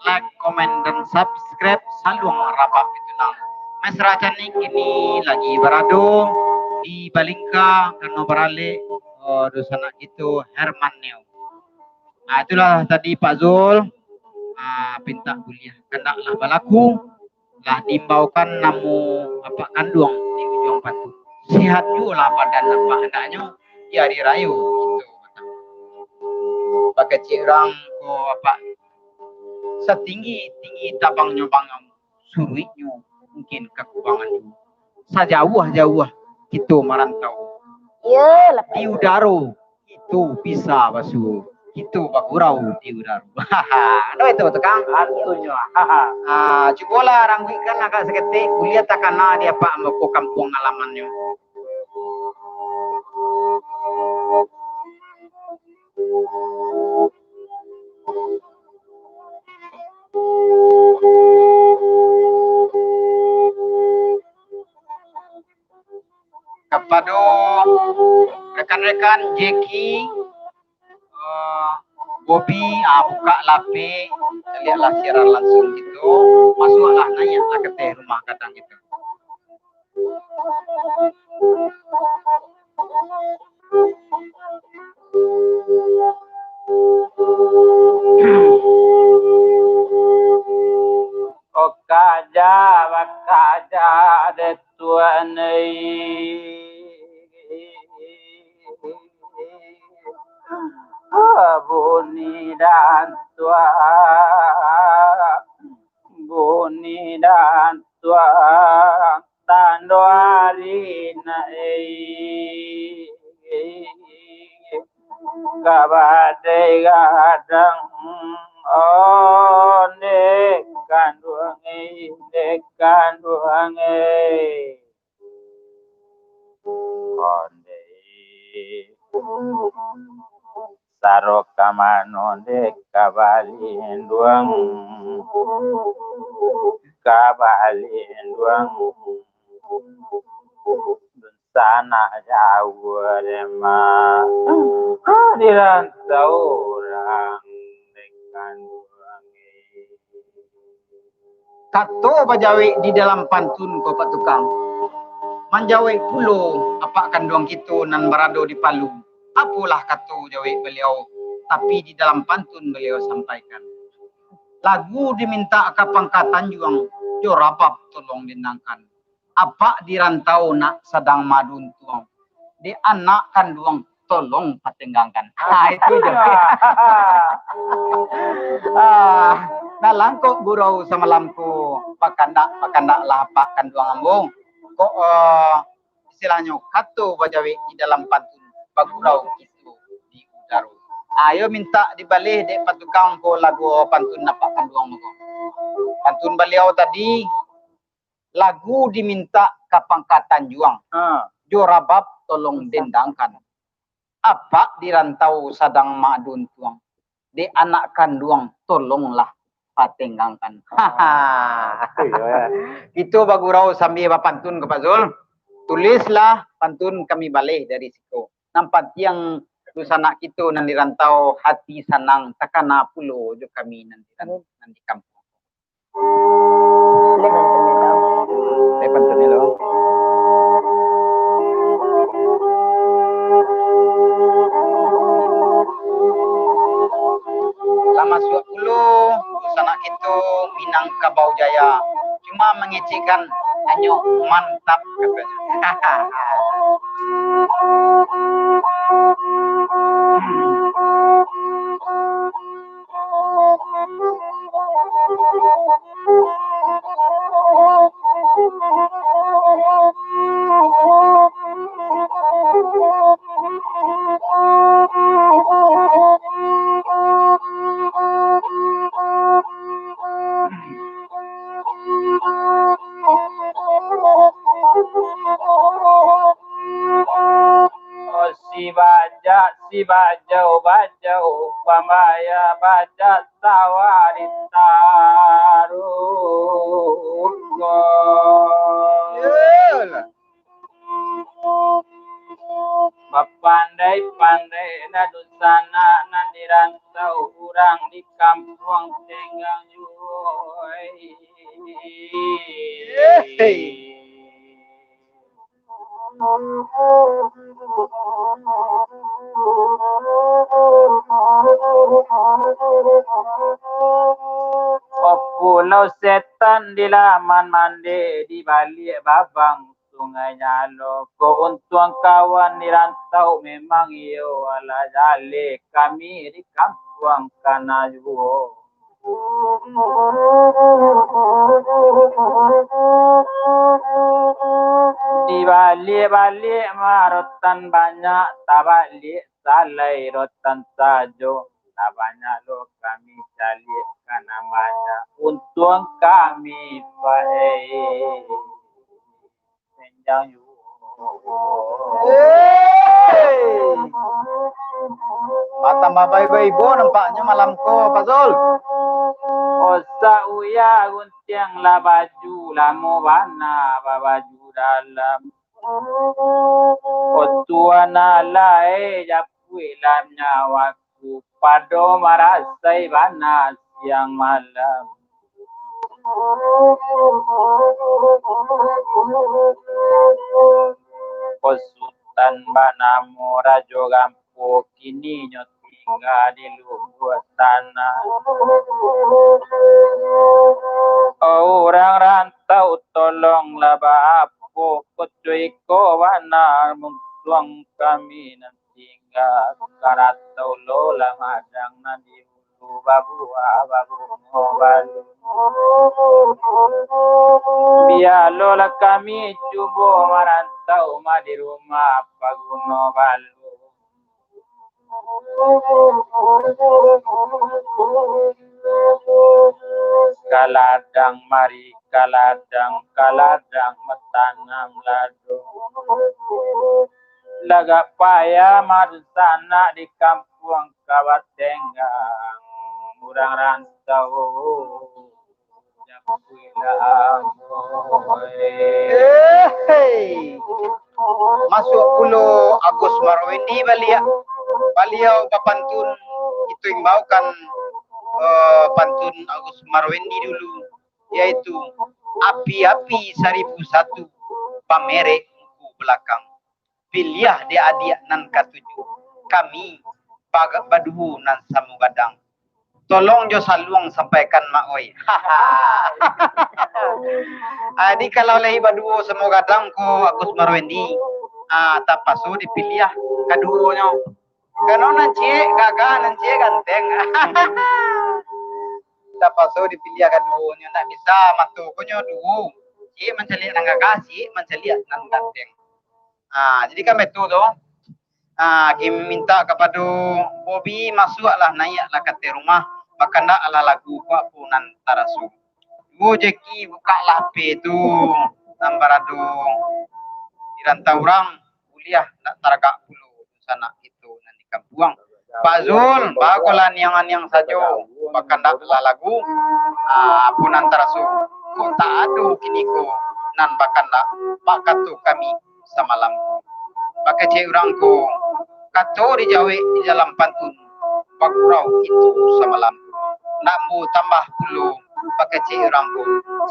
like, komen, dan subscribe Saluang Rabab Pitunang. Mesra Canik kini lagi barado di Balingka, karano baralek, eh, dunsanak kito Herman Neo. Nah, itulah tadi Pak Zul, ah, pintak buliah, kandaklah balaku. Lah diimbaukan namo apak kanduang di ujuang pantun. Sehat juo lah badan apak, andaknyo di ari rayo kito bakecek urang ko apak. Satinggi-tinggi tabangnyo bangau, suruiknyo mungkin kakurangan juo. Sajauah-jauah kito marantau. Iyolah. Di udaro kito bisa basuo, kito bagurau di udaro. Ado itu, Tukang? Atunyo. Ah, cubolah rangguikkan agak saketek, buliah takana di apak ambo ko kampuang halamannyo. Kapado rekan-rekan Jeki, eh, Bobi, ah, bukak lapek, caliaklah siaran langsung kito, masuaklah, naiaklah ka ateh rumah gadang kito. Oh, kaja, bakaja. Ada tuan ai. Bunyi dan tuan, bunyi dan tuan, tando ari na ai. Kabadai gadang, oh, dek kanduang, eh, dek kanduang, eh. Kondei. Saro ka mano dek kabalinduang, kabalinduang. Sanak jauah dema, di rantau urang dek kanduang. Kato bajawek di dalam pantun ko, Pak Tukang. Manjawek pulo apak kanduang kito nan barado di Palu. Apolah kato jawek baliau, tapi di dalam pantun baliau sampaikan. Lagu dimintak ka pangka tanjuang, jo rabab tolong dendangkan. Apak di rantau nak sadang maaduntuang, dek anak kanduang tolong patenggangkan. Ha, itu je. Ah, nah, langkok gurau samalam ko, bakandak-bakandaklah apak kanduang ambo. Kok, eh, istilahnyo, kato bajawek di dalam pantun, bagurau kito di udaro. Ayo mintak dibaleh dek Pak Tukang ko lagu pantun apak kanduang ko. Pantun baliau tadi, lagu dimintak ka pangka tanjuang. Ha. Jo rabab tolong dendangkan. Apak di rantau sadang maaduntuang. Dek anak kanduang, tolonglah patenggangkan. Itu yo, ya. Kito bagurau sambia bapantun ko, Pak Zul. Tulislah pantun kami baleh dari siko. Nan pantiang, dunsanak kito nan di rantau, hati sanang, takana pulo jo kami nan di ran-, nan di kampuang. Eh, pantun ni lo. Lah masuak pulo dunsanak kito Minangkabau Jaya. Cuma mangecekkan hanyo mantap, katonyo. Si bajak, si bajau, bajau, pambaya bajak, sawah ditaruh. Iyolah. Bapandai-pandai lah dunsanak nan di rantau, urang di kampuang tenggang juo. Hei. Pulau Setan di laman mandeh, di baliak babang Sungai Nyalo. Ko untuang kawan di rantau memang iyo, alah jaleh kami di kampuang kana juo. Di baliak-baliak ma rotan banyak, tabaliak salai rotan sajo. Lah banyak lo kami caliak, kana banyak untuang kami paeh. Senjang juo. Hei! Batambah baibo-ibo nampaknyo malam ko, Pak Zul. Osak uya guntiang lah baju, lamo bana babaju dalam. Otuan alai japuik lah nyawa. Pado marasai bana siang malam. Ko Sutan banamo Rajo Gampo, kini nyo tingga di lubuak tanah. Urang rantau to Tolonglah baapo koto iko bana muntuang kami nan tingga, karatau lo lah madang nan di ulu babuah babungo balu. Bialolah kami cubo marantau ma di rumah paguno balu. Kaladang mari, kaladang, kaladang matanam lado. Lagak payah madusanak di kampuang ka batenggang. Urang rantau. Eh, hei. Masuak pulo Agus Marwendi baliak. Baliau bapantun, kito imbaukan, eh, pantun Agus Marwendi dulu, yaitu Api-api Saribu Satu, pamerek buku balakang. Piliah dek adiak nan katuju, kami baga-, baduo nan samo gadang. Tolong jo saluang sampaikan mak oi. Ah, jadi kalau lai baduo samo gadang ko Agus Marwendi, ah, tapaso dipiliah kaduonyo. Karano nan ciek gagah, nan ciek ganteng. Tapaso dipiliah kaduonyo, ndak bisa mato ko nyo duo. Ciek mancaliak nan gagah, ciek mancaliak nan ganteng. Ah, jadi kan baitu tu. Ah, kami minta kapado Bobi, masuaklah, naiaklah ka ateh rumah, bakandaklah lagu ko apo nan taraso. Duo Jeki, bukaklah P tu, nan barado di rantau urang, buliah nak taragak pulo dunsanak kito nan di kampuang. Pak Zul, bakolah niang-niang sajo, bakandaklah lagu, ah, apo nan taraso. Kok tak ado kini ko nan bakandak, bak kato kami samalam. Bakecek urang ko, kato dijawek di dalam pantun, bagurau kito samalam. Nak ambo tambah pulo, bakecek urang ko,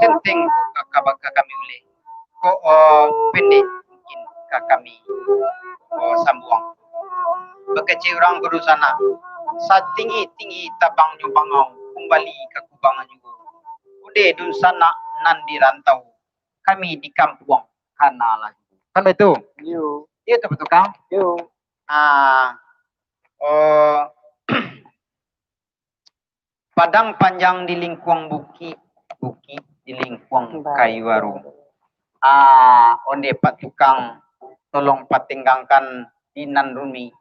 senteng ko ka, ka, ka kami uleh. Kok, oh, pendek mungkin ka kami, oh, sambuang. Bakecek urang ko dunsanak, satinggi-tinggi tabangnyo bangau, kumbali ka kubang juo. Udeh dunsanak nan di rantau, kami di kampuang kana lah. Kan baitu? Iyo. Iyo tu, Pak Tukang? Iyo. Ah, oh, padang panjang di lingkuang bukik, bukik di lingkuang kayu aru. Ah, onde Pak Tukang, tolong patenggangkan di nan rumik.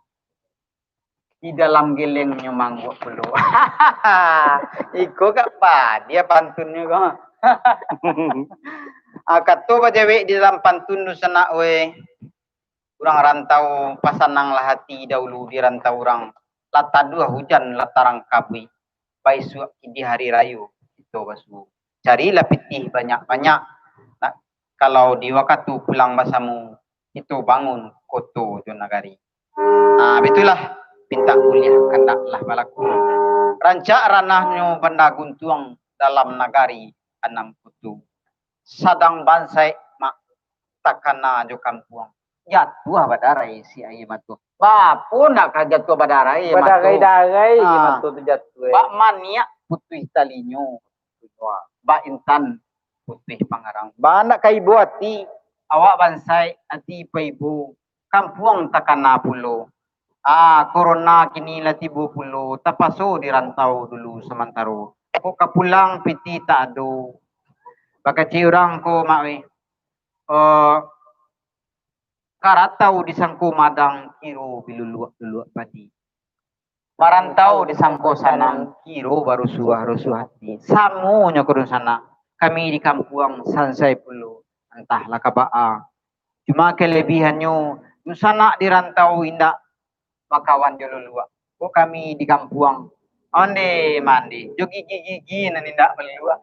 Di dalam gelengnyo mangguak pulo. Iko kak padia pantunnyo ko. Ah, kato bajawek di dalam pantun dunsanak, weh. Urang rantau, pasananglah hati dahulu di rantau urang. Lah taduah hujan, lah tarang kabuik. Baisuak di hari rayo, kito basuo. Carilah pitih banyak-banyak. Nah, kalau di wakatu pulang basamo, kito bangun koto jo nagari. Ah, bitulah, pintak buliah kandaklah balaku. Rancak ranahnyo Banda Guntuang dalam nagari anam kuto. Sadang bansaik mak takana jo kampuang. Jatuah badarai si aia mato. Bapo nak ka jatuah badarai mato? Badarai-darai mato tu jatuah, eh. Bak maniak putuih talinyo. Bak intan putuih pangarang. Bak nak ka ibo ati. Awak bansaik ati paibo. Kampuang takana pulo. Ah, korona kini lah tibo pulo, tapaso di rantau dulu samantaro. Kok ka pulang piti tak ado. Bakecek urang ko, mak weh. Eh, karatau disangko madang, kiro biluluak-luluak padi. Marantau disangko sanang, kiro barusuah-rusuah ati. Samonyo ko dunsanak, kami di kampuang sansai pulo, antahlah ka baa. Cuma kalebihannyo, dunsanak di rantau indak bakawan jo luluak. Kok kami di kampuang, onde mande, jo gigi-gigi nan indak baluluak.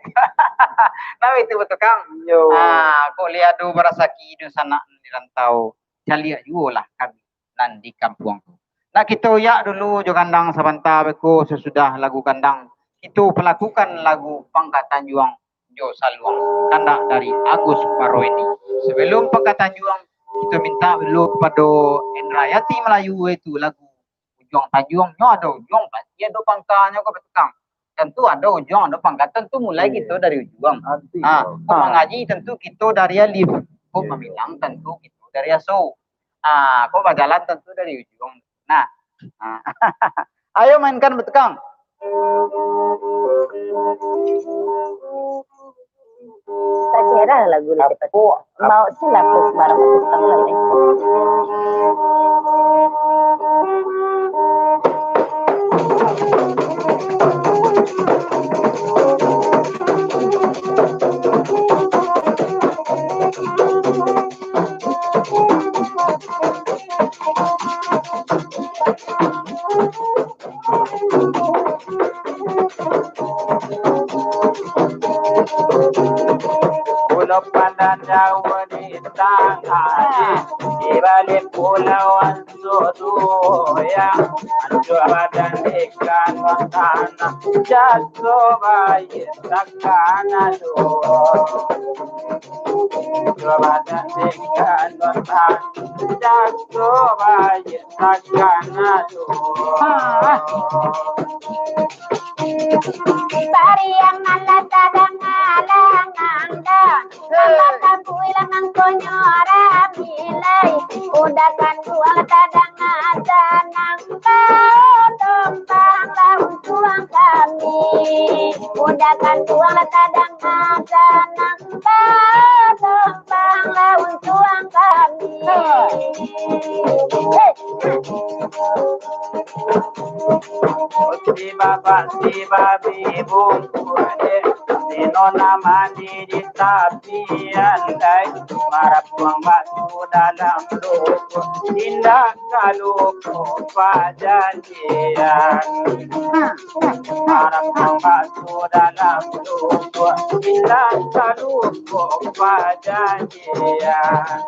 Nah, itu batukang. Yo. Ah, kok lai ado barasaki dunsanak di rantau, caliak juolah kami nan di kampuang tu. Nak kito uyak dulu jo gandang sabanta beko, sasudah lagu gandang, kito palakukan lagu Pangka Tanjuang jo Saluang, kandak dari Agus Marwendi. Sabalum Pangka Tanjuang, kito minta dulu kapado Endrayati Malayu, itu lagu Ujuang Tanjuang, nyo ado ujuang, pasti ado pangkanyo ko, batukang. Tantu ado ujuang, ado pangka, tantu mulai Iya. kito dari ujuang. Arti Ah, tu. kok Ah. mangaji, tantu kito dari alif. Kok Iya. mamilang, tantu kito dari aso. Ah, kok bajalan, tantu dari ujuang. Nah, ah. Ayo mainkan batukang. Tak kira lagu ni cepat. Apo? Mau silapus barang batukang lah, eh. Pulau Pandan jauah di tangah, di balik pulau Ansur tu, yang hancur badan ikan tanah, jatuh bayi takana tu. Hancur badan ikan tanah, jatuh bayi takana tu. Pariang nan lah tadanga langang dah, tambah tabuih lah mangkonyo rami lai. Udah kanduang lah tadanga sanang, bao tompang lah untuang kami. Udah kanduang lah tadanga sanang, bao tompang lah untuang kami. Hei. Si babak si babi bungkuah dek, si nona mandi di tapian dai, marapuang bakso dalam lubuk, indak ka lupo pajanjian. Marapuang bakso dalam lubuk, indak ka lupo pajanjian.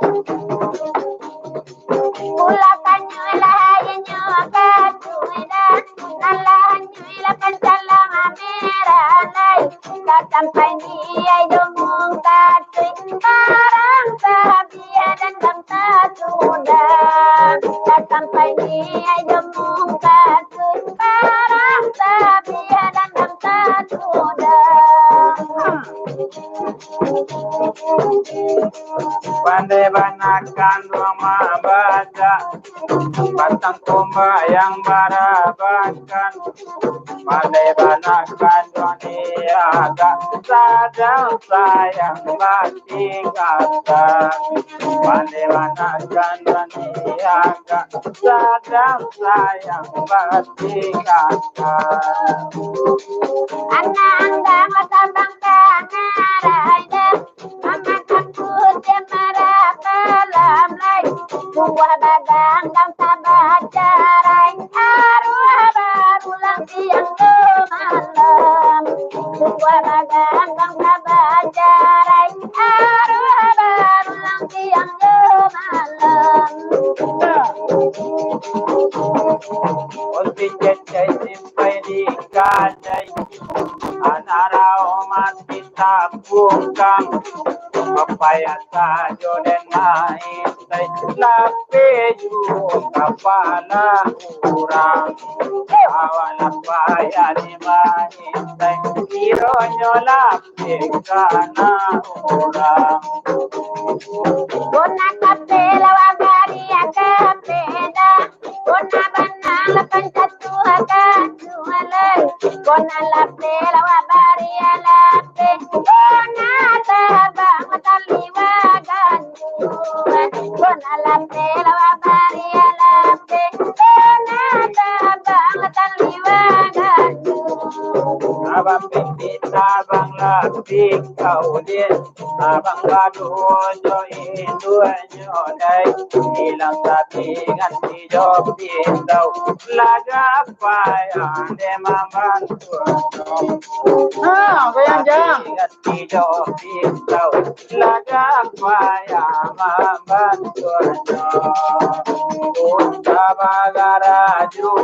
Pulau Kanyuih lah aia nyo katuih dah, nan lah anyuih lah pancalang merah lai. Ka sampai di ai domuang katuih, barang sabiah dan bang tasudah. Ka sampai di ai domuang katuih, barang sabiah dan bang tasudah. Pandai bana kanduang mambaca, batang tombak yang barabakan. Pandai bana kanduang diagak, sadang sayang batingkatan. Pandai bana kanduang diagak, sadang sayang batingkatan. Anak anggang lah sabang ka ngarai dah, mamakan putih marah malam lai. Sungguah bagandang sabacarai, aruah barulang siang jo malam. Sungguah bagandang sabacarai, aruah barulang siang jo malam. Osi cecai simpai di kadai, anak rau mati tapukang, papayah sajo den main tai, lapeh juo kapala urang. Awak lah payah dimain tai, kironyo lapeh kana urang. Bona kapeh lawa bariak kapeh dah. Bona banang lapan catuah ka jualai. Bona lapeh lawa bariak lapeh. Bona tabang mataliwa ganjuan. Bona lapeh lawa bariak lapeh. Bona tabang mataliwa ganjuan. Abang piti tabang lapeh kau dek. Abang baduo jo induak nyo dai, ilang sapi ganti jo pisau, lagak payah dek mambantuanyo. Ha, goyang jang. Sapi ganti jo pisau, lagak payah mambantuanyo. Usah bagarajo,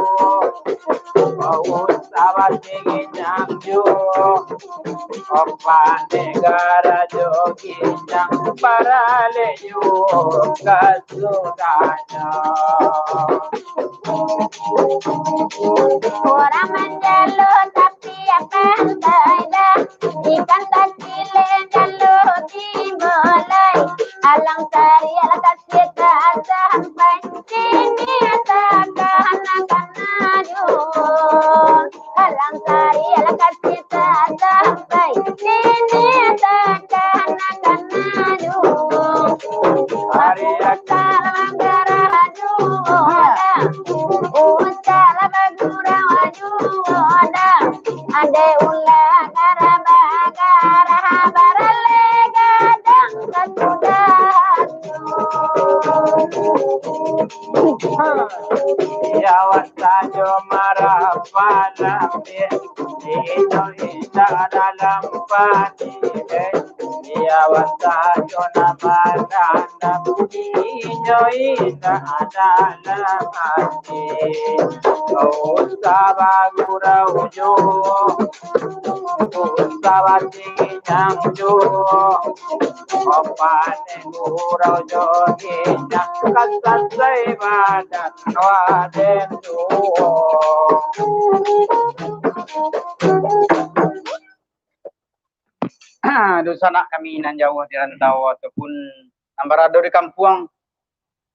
usah batinggi nang juo. Opak negara jo ginjang, baralek juo kasudahnyo. Urang manjalo tapi Ikan tasilen jalo dimulai, alang sarial kasih tak sampai, sini takana-kana juo. Alang sarial kasih tak sampai, sini takana-kana juo. Hari akan manggarah juo dah. Usahlah bagurau juo dah. Andai ulah garah-garah, baralek gadang ka sudah. Awak sajo marah palamik, inyo indak dalam panilek. Awak sajo nan mananam, inyo indak dalam ati. Usah bagurau juo, usah basinyang juo. Panek gurau jo ginjang, ka sasai badan waden juo. Dunsanak kami nan jauah di rantau ataupun nan barado di kampuang,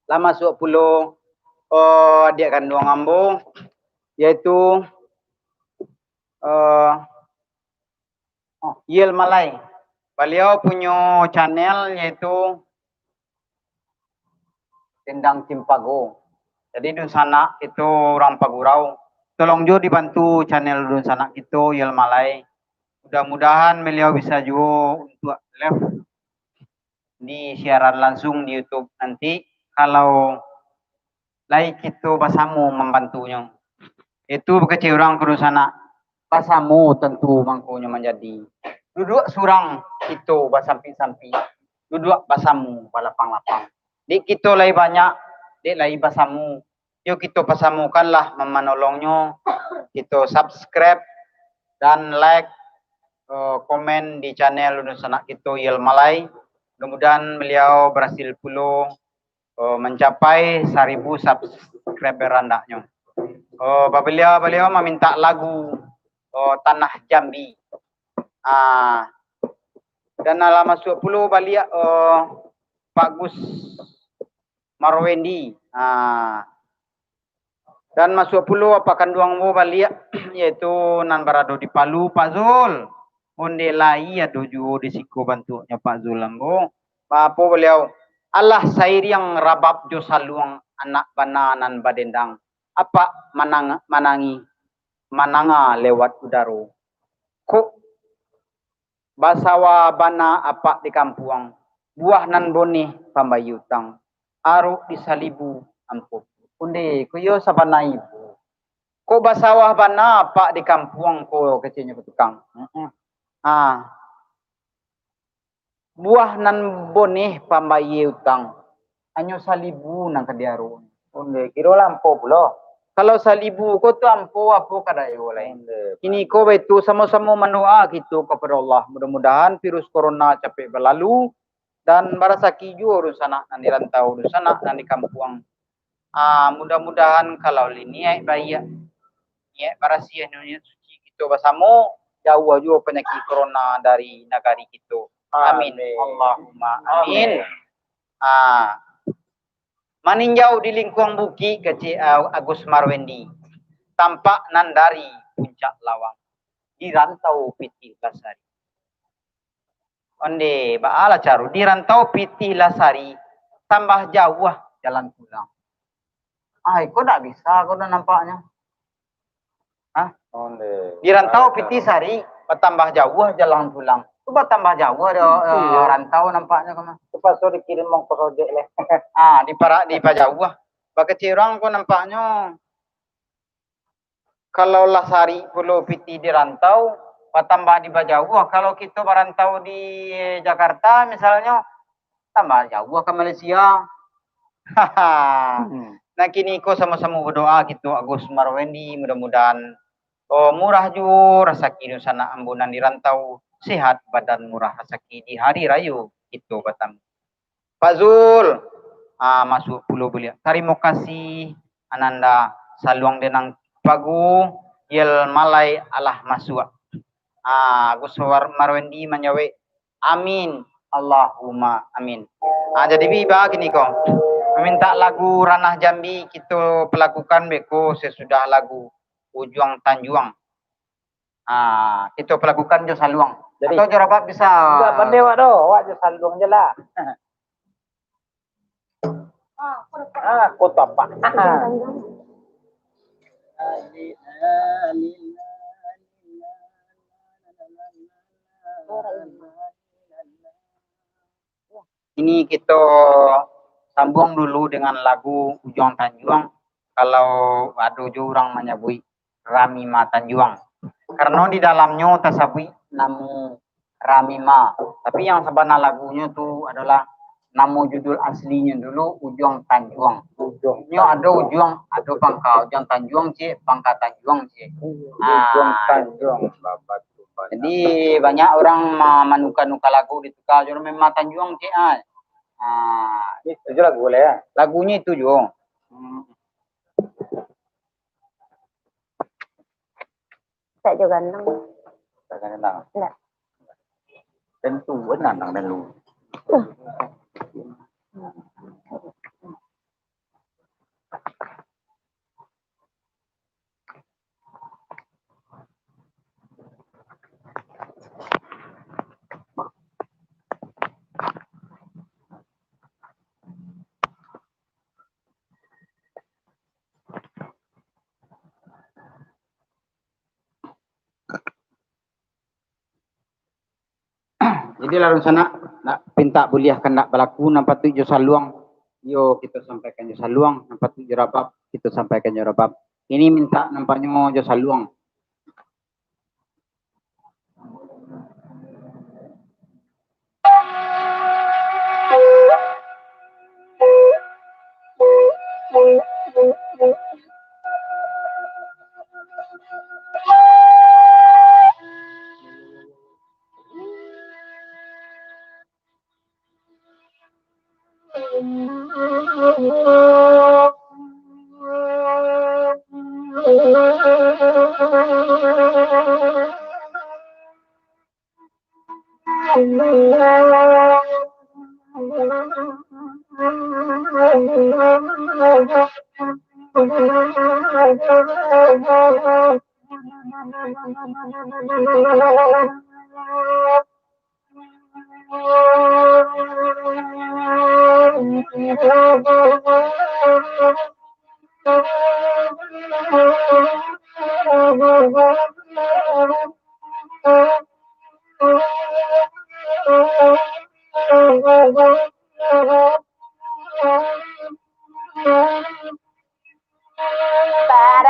lah masuak pulo, eh, adiak kanduang ambo, yaitu, eh, Yel Malai. Baliau punyo channel yaitu Dendang Cimpago. Jadi dunsanak kito urang Pagurau, tolong juo dibantu channel dunsanak kito Yel Malai. Mudah-mudahan baliau bisa juo untuak live di siaran langsung di YouTube nanti, kalau lai kito basamo mambantunyo. Itu bakecek urang ko dunsanak, basamo tantu mangkonyo manjadi. Duduak surang kito basampik-sampik, duduak basamo balapang-lapang. Dek kito lai banyak, dek lai basamo. Yo kito pasamokanlah mamanolongnyo, kito subscribe dan like, eh, komen di channel dunsanak kito Yel Malai. Mudah-mudahan baliau barasil pulo, eh, mancapai saribu subscriber andaknyo. Eh, baliau, baliau mamintak lagu, eh, Tanah Jambi. Ah, dan alah masuak pulo baliak, eh, Pak Gus Marwendi. Ah, dan masuak pulo apak kanduang ambo baliak, yaitu nan barado di Palu, Pak Zul. Onde lai ado juo di siko bantuaknyo Pak Zul ambo. Baapo baliau? Alah sairiang rabab jo saluang anak bana nan badendang. Apak manang-, manangi, mandanga lewat udaro. Kok basawah bana apak di kampuang, buah nan boneh pambayia utang, arok di salibu ampo. Onde, ko iyo sabana ibu. Kok basawah bana apak di kampuang ko, keceknyo ka tukang. Mm-mm. Ah. Buah nan boneh pambayia utang, hanyo salibu nan ka diarok. Onde, kiro lah ampo pulo. Kalau salibu ko tu ampo, apo ka dayo lai. Onde. Kini ko baitu, samo-samo mandoa kito kapado Allah. Mudah-mudahan virus corona capek balalu, dan barasaki juo dunsanak nan di rantau, dunsanak nan di kampuang. Ah, mudah-mudahan kalau lai niaik baiak, niaik barasiah, niaik suci kito basamo, jauah juo panyakik corona dari nagari kito. Amin. Amin. Allahumma amin. Amin. Ah, maninjau di lingkuang bukik, kecek, ah, Agus Marwendi, tampak nan dari Puncak Lawang, di rantau pitih basari. Onde, baalah caro di rantau pitih lah sari, tambah jauah jalan pulang. Ai, ko ndak bisa ko dah nampaknyo. Hah? Onde. Di rantau pitih sari, batambah jauah jalan pulang. Tu batambah jauah dah, eh, rantau nampaknyo ko mah. Tapaso dikirim ongkos ojek leh. Ah, dipara-, dipajauah. Bakecek urang ko nampaknyo. Kalau lah sari pulo pitih di rantau, batambah di bajauah. Kalau kito barantau di Jakarta, misalnyo, tambah jauah ka Malaysia. Hmm. Nah, kini ko samo-samo badoa kito, Agus Marwendi, mudah-mudahan, oh, murah juo rasaki dunsanak ambo nan di rantau, sehat badan murah rasaki di hari rayo kito batamu. Pak Zul, ah, masuak pulo baliak. Tarimo kasih, Ananda, saluang Dendang Cimpago, Yel Malai alah masuak. Ah, Gus War-, Marwendi manjawek, "Amin, Allahumma amin." Ah, jadi bi ba gini ko, mamintak lagu Ranah Jambi kito palakukan beko sasudah lagu Ujuang Tanjuang. Ah, kito palakukan jo saluang. Jadi, atau jo rabab bisa. Indak pandai awak doh, awak jo saluang je lah. Ah, kota apa? Ini kito sambuang dulu dengan lagu Ujuang Tanjuang. Kalau ado jo urang manyabuik Ramima Tanjuang. Karano di dalamnyo tasabuik namo Ramima. Tapi yang sabana lagunyo tu adolah namo judul aslinyo dulu Ujuang Tanjuang. Ujuang Nyo ado Tanjuang. Ujuang, ado pangka Ujuang Tanjuang, cik, pangka Tanjuang, cik. Ujuang Ah. Tanjuang, babatu banyak. Jadi, banyak urang ma-, manuka-nuka lagu, dituka jo Ramima Tanjuang, cik, ah. Ah. Itu je lagu boleh, ya? Lagunyo itu juo. Hmm. Tak jo ganang. Tak ganang. Ndak. Tentu ganang dulu. Jadi, lah dunsanak, nak pintak buliah kandak balaku, nan patuik jo saluang, iyo kito sampaikan jo saluang, nan patuik jo rabab, kito sampaikan jo rabab. Ini mintak nampaknyo jo saluang.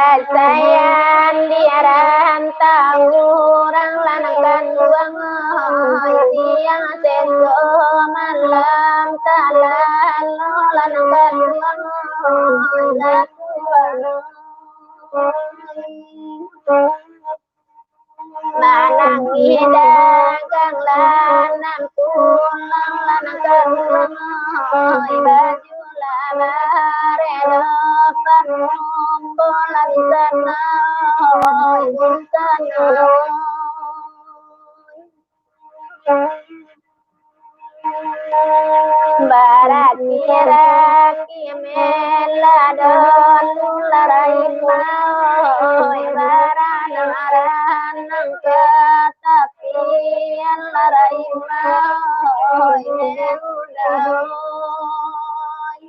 Parasaian di rantau urang lah nan kanduang, oi, siang seso malam talalu lah nan kanduang, oi, lakuan, oi. Manangih dagang lah nan pulang lah nan kanduang, oi, baju lah baredo panumpang lah di sana, oi, di sana, oi. Baraki-raki mela dolu lah Rahimah, oi, baranang-ranang ka tapian lah Rahimah, oi, mela, oi.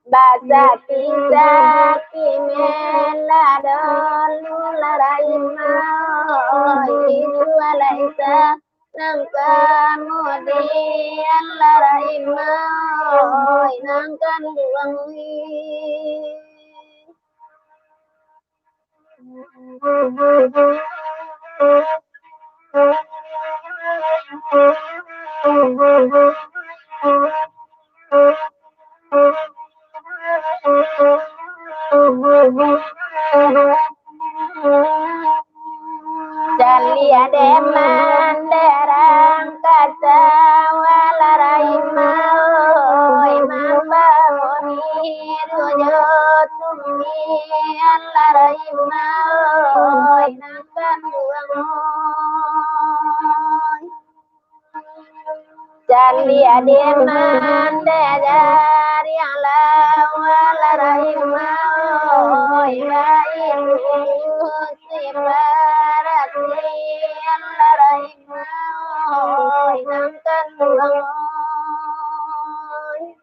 Basaki-saki mela dolu lah Rahimah, oi, itu alaisa nan kamudian lah Rahimah, oi, nan kanduang, oi. Caliak dek mandarang ka sawah lah Rahimah, oi, mambauni rujo tumian lah Rahimah, oi, nan kanduang. Candi adiman dejari yang lawa larahimah, oi, baik sibarati larahimah, oi, nang kanduang, oi.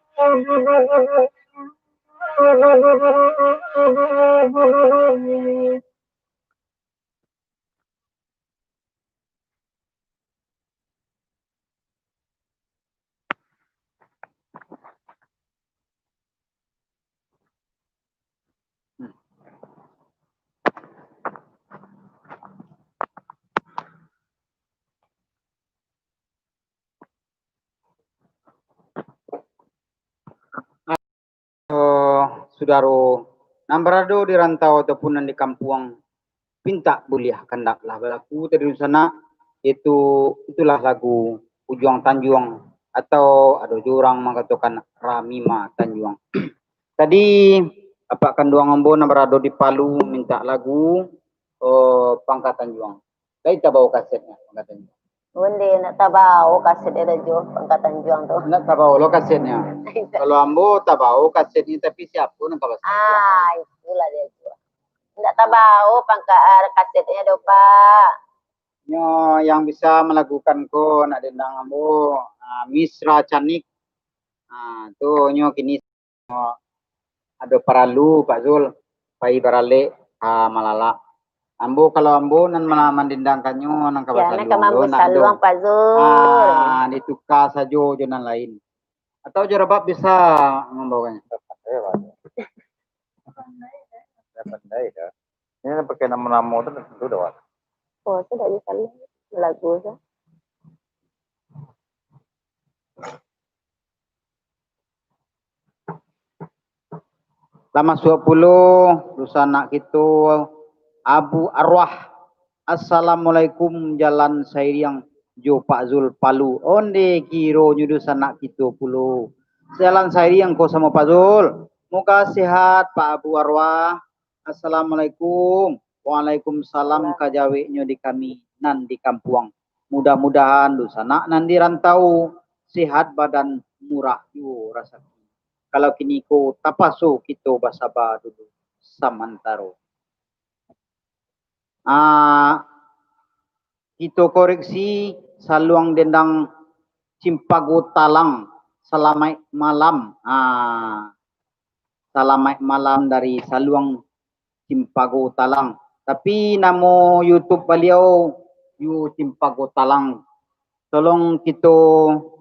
Eh, sudaro nan barado di rantau ataupun nan di kampuang, pintak buliah kandak lah balaku tadi dunsanak, yaitu itulah lagu Ujuang Tanjuang, atau ado juo urang mangatokan Ramima Tanjuang. Tadi, apak kanduang ambo nan barado di Palu mintak lagu, eh, Pangka Tanjuang. Lai tabao kasetnyo, Pangka Tanjuang? Onde, ndak tabao kasetnyo doh, Pangka Tanjuang tu. Ndak tabao lo kasetnyo. Kalau ambo tabao kasetnyo, tapi siapo nan ka basa? Ah, itulah dia juo. Ndak tabao pangka, ah, kasetnyo doh, Pak. Nyo yang bisa malagukan ko nak dendang ambo, ah, Misra Canik. Ah, tu nyo kini ado paralu, Pak Zul, pai baralek ka Malalak. Ambo, kalau ambo nan ma-, mandendangkannyo, nan ka basaluang, nak ka mambuek saluang, Pak Zul. Ah, dituka sajo jo nan lain. Atau jo Rabab bisa mambawanyo? Pandai dah. Ini pakai namo-namo tu tentu dah, Wak. Oh, tu dah bisa lagu tu. Lah masuak pulo dunsanak kito, Abu Arwah. Assalamualaikum, jalan sairiang jo Pak Zul Palu. Onde kironyo dunsanak kito pulo. Jalan sairiang ko samo Pak Zul. Moga sehat, Pak Abu Arwah. Assalamualaikum. Waalaikumsalam, kajaweknyo di kami nan di kampuang. Mudah-mudahan dunsanak nan di rantau sehat badan, murah juo rasaki. Kalau kiniko tapaso kito basaba dulu samantaro. Ah, kito koreksi saluang dendang Cimpago Talang. Salamaik malam. Ah, salamaik malam dari saluang Cimpago Talang. Tapi namo YouTube baliau Yu Cimpago Talang. Tolong kito,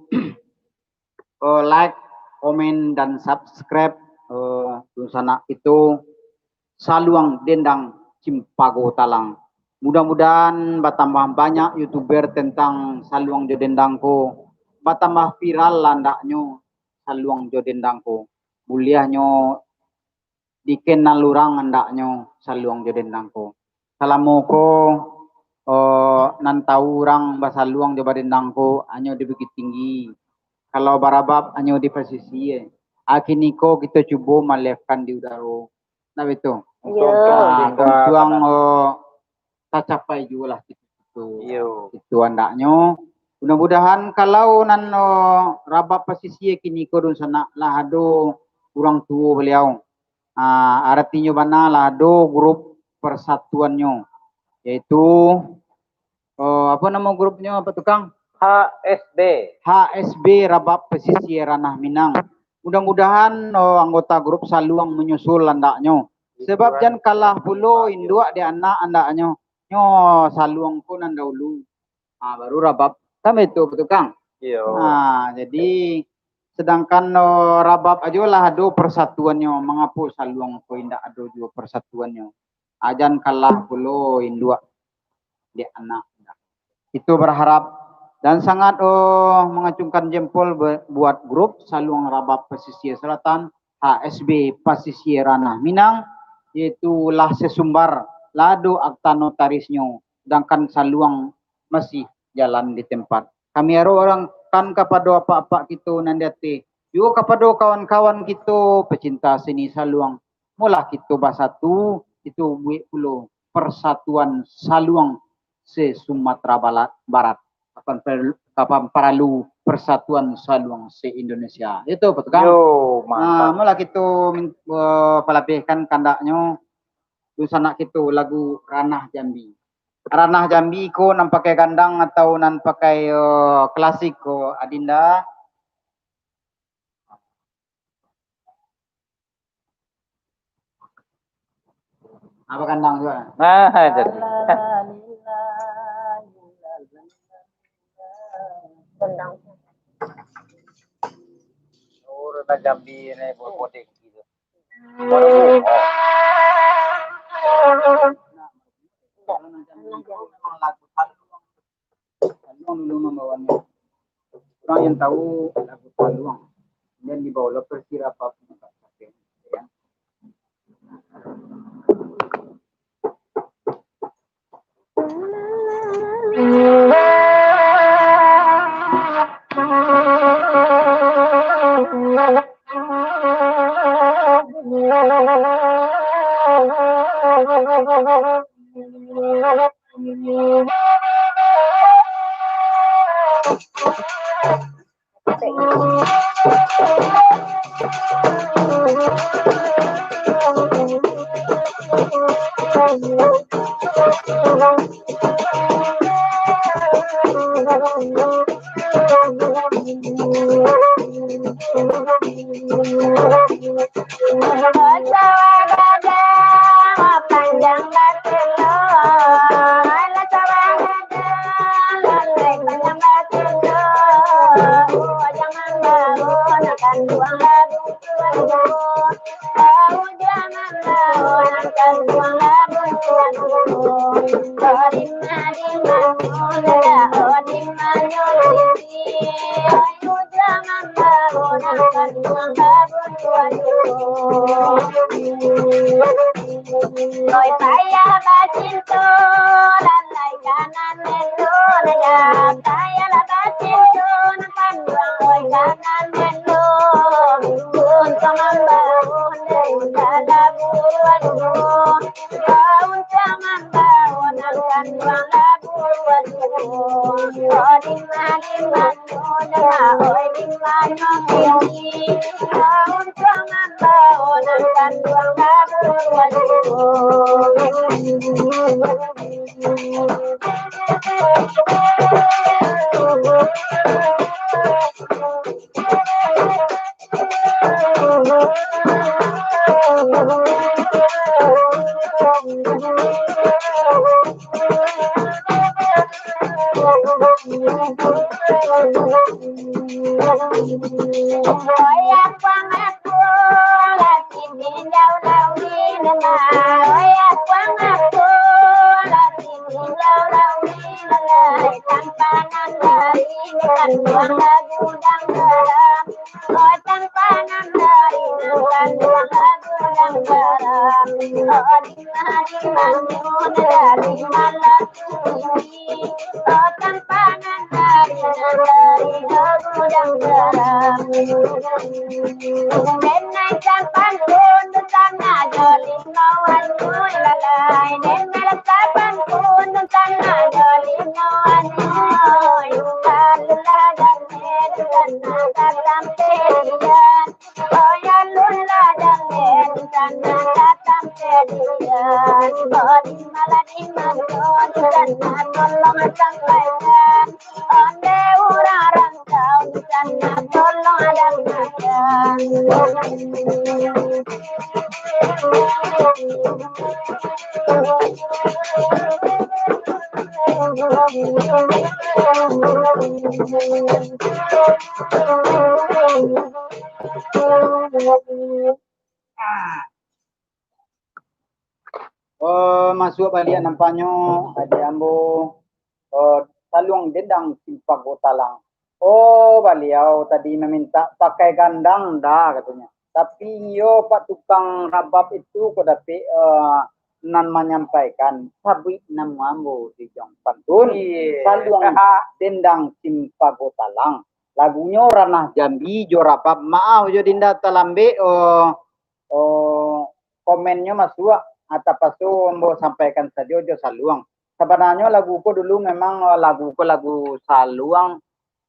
eh, like, komen, dan subscribe, eh, dunsanak kito, saluang dendang Cimpago Talang. Mudah-mudahan batambah banyak YouTuber tentang saluang jo dendang ko, batambah viral lah andaknyo saluang jo dendang ko. Buliahnyo dikenal urang andaknyo saluang jo dendang ko. Salamo ko, eh, nan tahu urang basaluang jo badendang ko hanyo di Bukik Tinggi. Kalau barabab hanyo di pasisia. Kini ko kito cubo maliahkan di udaro. Nah, itu. Iyo. Ah, untuang, eh, tacapai juo lah itu. Iyo. Itu andaknyo. Mudah-mudahan kalau nan, eh, rabab pasisia kini ko dunsanak lah ado urang tuo baliau. Ah, aratinyo bana lah ado grup persatuannyo, yaitu, eh, apo namo grupnyo, Pak Tukang? H S B. H S B Rabab Pesisir Ranah Minang. Mudah-mudahan, eh, anggota grup saluang manyusul andaknyo. Sebab jan kalah pulo induak dek anak andaknyo. Nyo saluang ko nan dahulu. Ah, baru rabab. Kan baitu, Pak Tukang? Iyo. Ah, jadi, sedangkan, oh, rabab ajo lah ado persatuannyo. Mangapo saluang ko indak ado juo persatuannyo? Ah, jan kalah pulo induak dek anak. Kito berharap dan sangat, oh, mengacungkan jempol be-, buat grup Saluang Rabab Pesisir Selatan, H S B Pasisir Ranah Minang, yaitu lah sesumbar, lah ado akta notarisnyo, sedangkan saluang masih jalan di tempat. Kami harapkan kapado apak-apak kito nan di ateh, juo kapado kawan-kawan kito pecinta seni saluang, molah kito basatu, kito buek pulo Persatuan Saluang se-Sumatera Balat, Barat. Kapan per-, kapan paralu, Persatuan Saluang se-Indonesia. Itu, Pak Tukang. Yo, nah, mantap. Malah kito min-, eh, palabihkan kandaknyo, dunsanak kito lagu Ranah Jambi. Ranah Jambi ko nan pakai gandang atau nan pakai, eh, klasik ko, Adinda? Apa kandang juga? Nah, jadi. Orang Jambi ni berpotensi tu. Baru, oh. Saluang dulu mambawanyo. Urang yang tahu lagu Saluang, kemudian dibawa lo persirapan. Oi payah bacinto, lalai kanan melo, dah payahlah bacinto, nan panduang oi kanan melo, untuang mambaun dari dalam bulan. Daun jangan daun akan malah buat. Odi mali mano dah, oi di mano kini. Daun jangan daun akan malah buat. Oh, masuak baliak nampaknyo, adiak ambo, oh, Saluang Dendang Simpago Talang. Oh, baliau tadi mamintak pakai gandang, Da, katonyo. Tapi iyo, Pak Tukang Rabab itu ko dapek, eh, nan manyampaikan, sabuik namo ambo di Jong Pantun. Iyo. Saluang Dendang Simpago Talang. Lagunyo Ranah Jambi jo Rabab. Maaf jo Dinda talambek, oh, oh, komennyo masuak, ah, tapaso ambo sampaikan sajo jo Saluang. Sabananyo lagu ko dulu memang, oh, lagu ko lagu Saluang,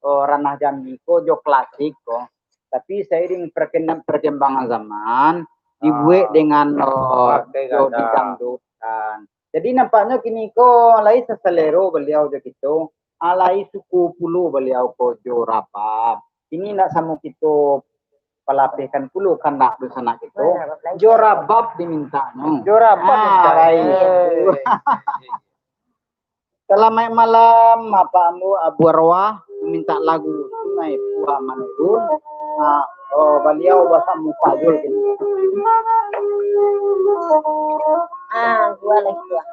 oh, ranah Jambi ko jo klasik ko. Tapi sairing perkembangan zaman, dibuek dengan, oh, jo dangdutan. Jadi nampaknyo kini ko lai sasalero baliau jo kito, ah, lai suko pulo baliau ko jo rabab. Ini ndak samo kito palapehkan pulo kandak dunsanak kito. Jo rabab dimintanyo. Jo rabab. Ah, minta. Baik. Salamaik malam, Apak ambo Abu Arwah, minta lagu Sungai Pua Manurun. Ah, oh, baliau basamo Pak Jul kini. Ah, buah lagi, buah.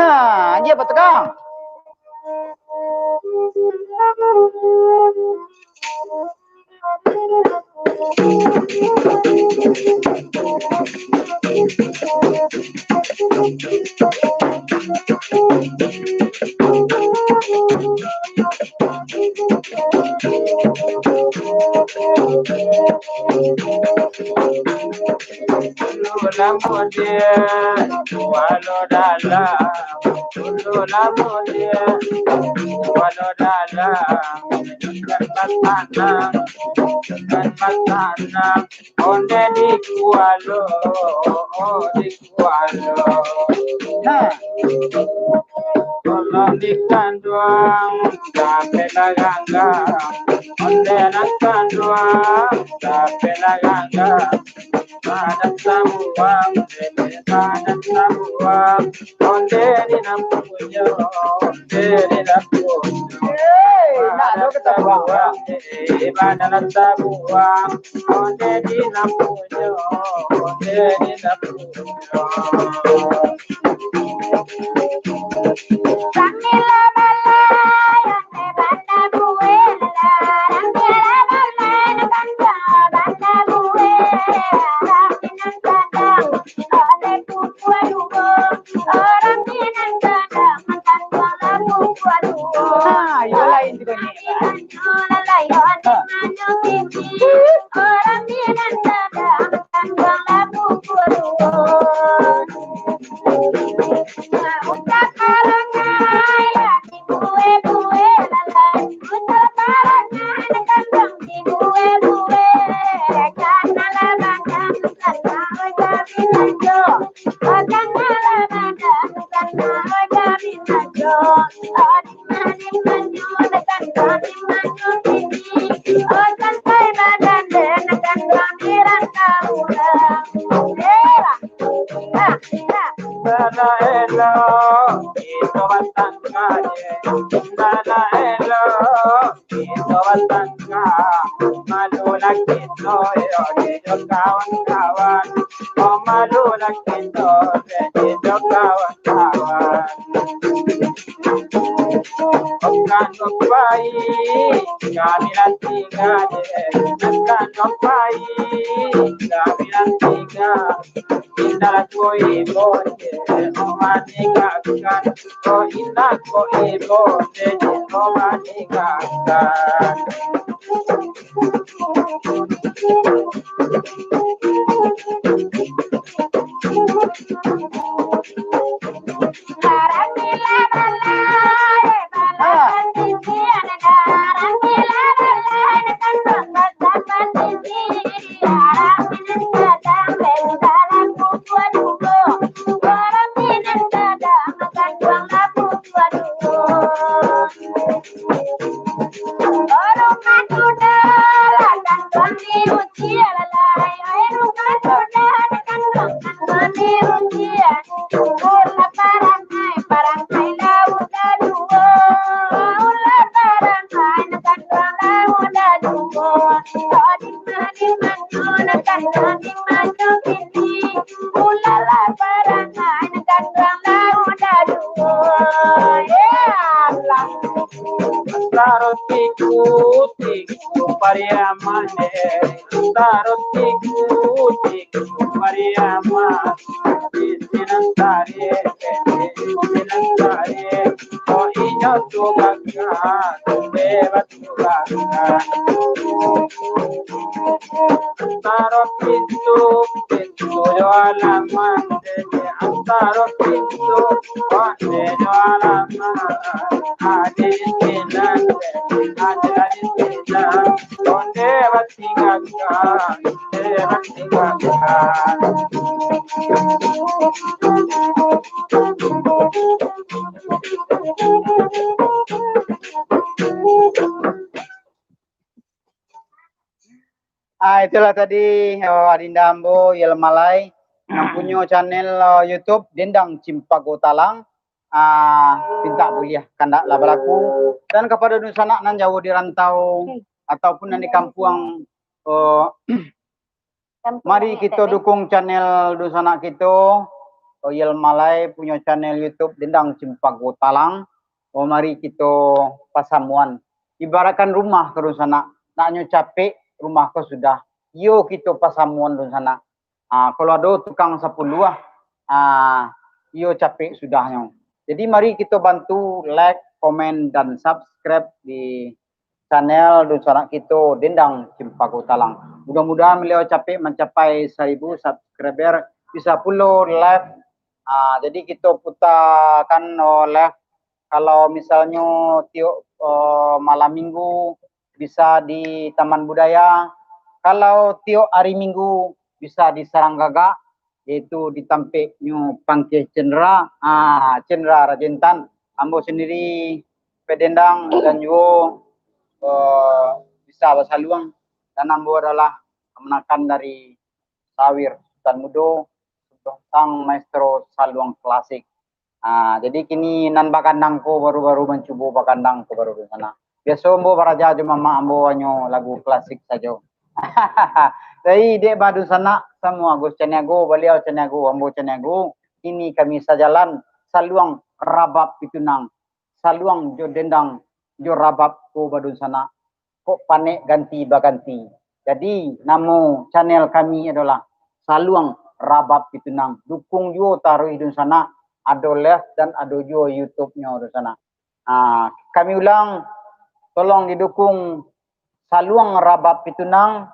Ha, dia apa tu, Kang? Dulu lamo dia, walau dalam. Dulu lamo dia, walau dalam. Kan batanam, kan batanam. Onde di kualo, di kualo. Nah. Kalau dikanduang, sampai baganggang. Onde nan kanduang, sampai baganggang. Pada sabuang, pada sabuang. Onde di nampunyo, onde di nampunyo. Hei, nak ado kata buang. Pada sabuang, onde di nampunyo, onde di nampunyo. Ha, iyo lain juo ni. Ha. Bana elok kito batangka, bana elok kito batangka. Malu lah kito, yo, jo kawan-kawan. Oh, malu lah kito, jo kawan-kawan. Okan opai, kami lah tingga, okan opai, kami lah tingga. Indak ko ibo, oh maninggakan. Oh, indak ko ibo, oh maninggakan. Taruh tiku-tiku Pariaman, eh. Taruh tiku-tiku Pariaman. Di sinan tarik, eh, di sinan tarik. Oh, inyo tu bakal, eh, batu bakal. antaro pintu, pintu jo alaman, di antaro pintu, onde jo alaman, adi sinan, adi, adi sinan, onde batinggakan, onde batinggakan. Ah, itulah tadi, eh, adinda ambo, Yel Malai, yang punyo channel, eh, YouTube, Dendang Cimpago Talang. Ah, pintak buliah, kandaklah balaku. Dan kapado dunsanak nan jauah di rantau, ataupun nan di kampuang, eh, mari kito dukung channel dunsanak kito, Yel Malai punyo channel YouTube Dendang Cimpago Talang. Oh, mari kito pasamuan. Ibaratkan rumah ko dunsanak, nak nyo capek, rumah ko sudah. Iyo kito pasamuan dunsanak. Ah, kalau ado tukang sapuluah, ah, iyo capek sudahnyo. Jadi mari kito bantu like, komen, dan subscribe di channel dunsanak kito, Dendang Cimpago Talang. Mudah-mudahan baliau capek mancapai saribu subscriber, bisa pulo live. Ah, jadi kito putakan, oh, live kalau misalnyo tiok, eh, malam minggu bisa di Taman Budaya, kalau tiok ari Minggu bisa di Sarang Gagak, yaitu di tampeknyo Pangkeh Cendera, ah, Cendera Rajentan. Ambo sandiri bedendang dan juo, eh, bisa basaluang, dan ambo adalah kamanakan dari Sawir Sutan Mudo, sang maestro saluang klasik. Ah, jadi kini nan bagandang ko baru-baru mancubo bagandang ko baru di sana. Biaso ambo baraja jo mamak ambo hanyo lagu klasik sajo. Jadi, dek ba dunsanak, samo Agus Caniago, baliau Caniago, ambo Caniago, kini kami sajalan, saluang rabab pitunang, saluang jo dendang, jo rabab ko ba dunsanak, kok panek ganti baganti. Jadi, namo channel kami adolah Saluang Rabab Pitunang. Dukung juo taruih dunsanak, ado live dan ado juo YouTube-nyo dunsanak. Ah, kami ulang, tolong didukung Saluang Rabab Pitunang,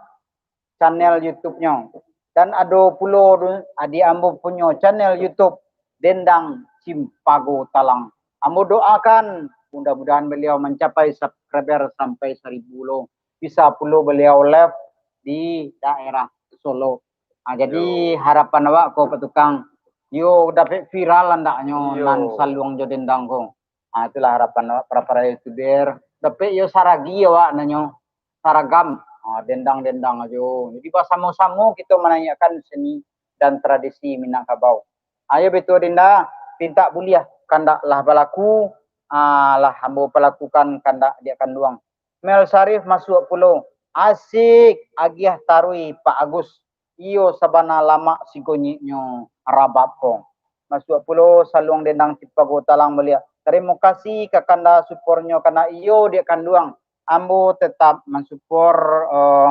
channel YouTube-nyo. Dan ado pulo du-, adik ambo punyo channel YouTube, Dendang Cimpago Talang. Ambo doakan, mudah-mudahan baliau mancapai subscriber sampai saribu lo. Bisa pulo baliau live di daerah Solok. Ah, jadi, yo, harapan awak ko, Pak Tukang, yo dapek viral andaknyo, yo, nan saluang jo dendang ko. Ah, itulah harapan awak, para-para YouTuber. Dapek yo saragi awak nanyo, saragam. Ah, dendang-dendang ajo. Jadi, basamo-samo kito manaiakkan seni dan tradisi Minangkabau. Ayo, betul, Dinda, pintak buliah, kandak lah balaku, ah, lah ambo palakukan kandak diak kanduang. Mel Sarif masuak pulo. Asik, agiah taruih Pak Agus. Iyo, sabana lamak sigonyiknyo rabab ko. Masuak pulo Saluang Dendang Cimpago Talang baliak. Tarimo kasih ka kanda supornyo, karano iyo diak kanduang. Ambo tetap mansupor, eh,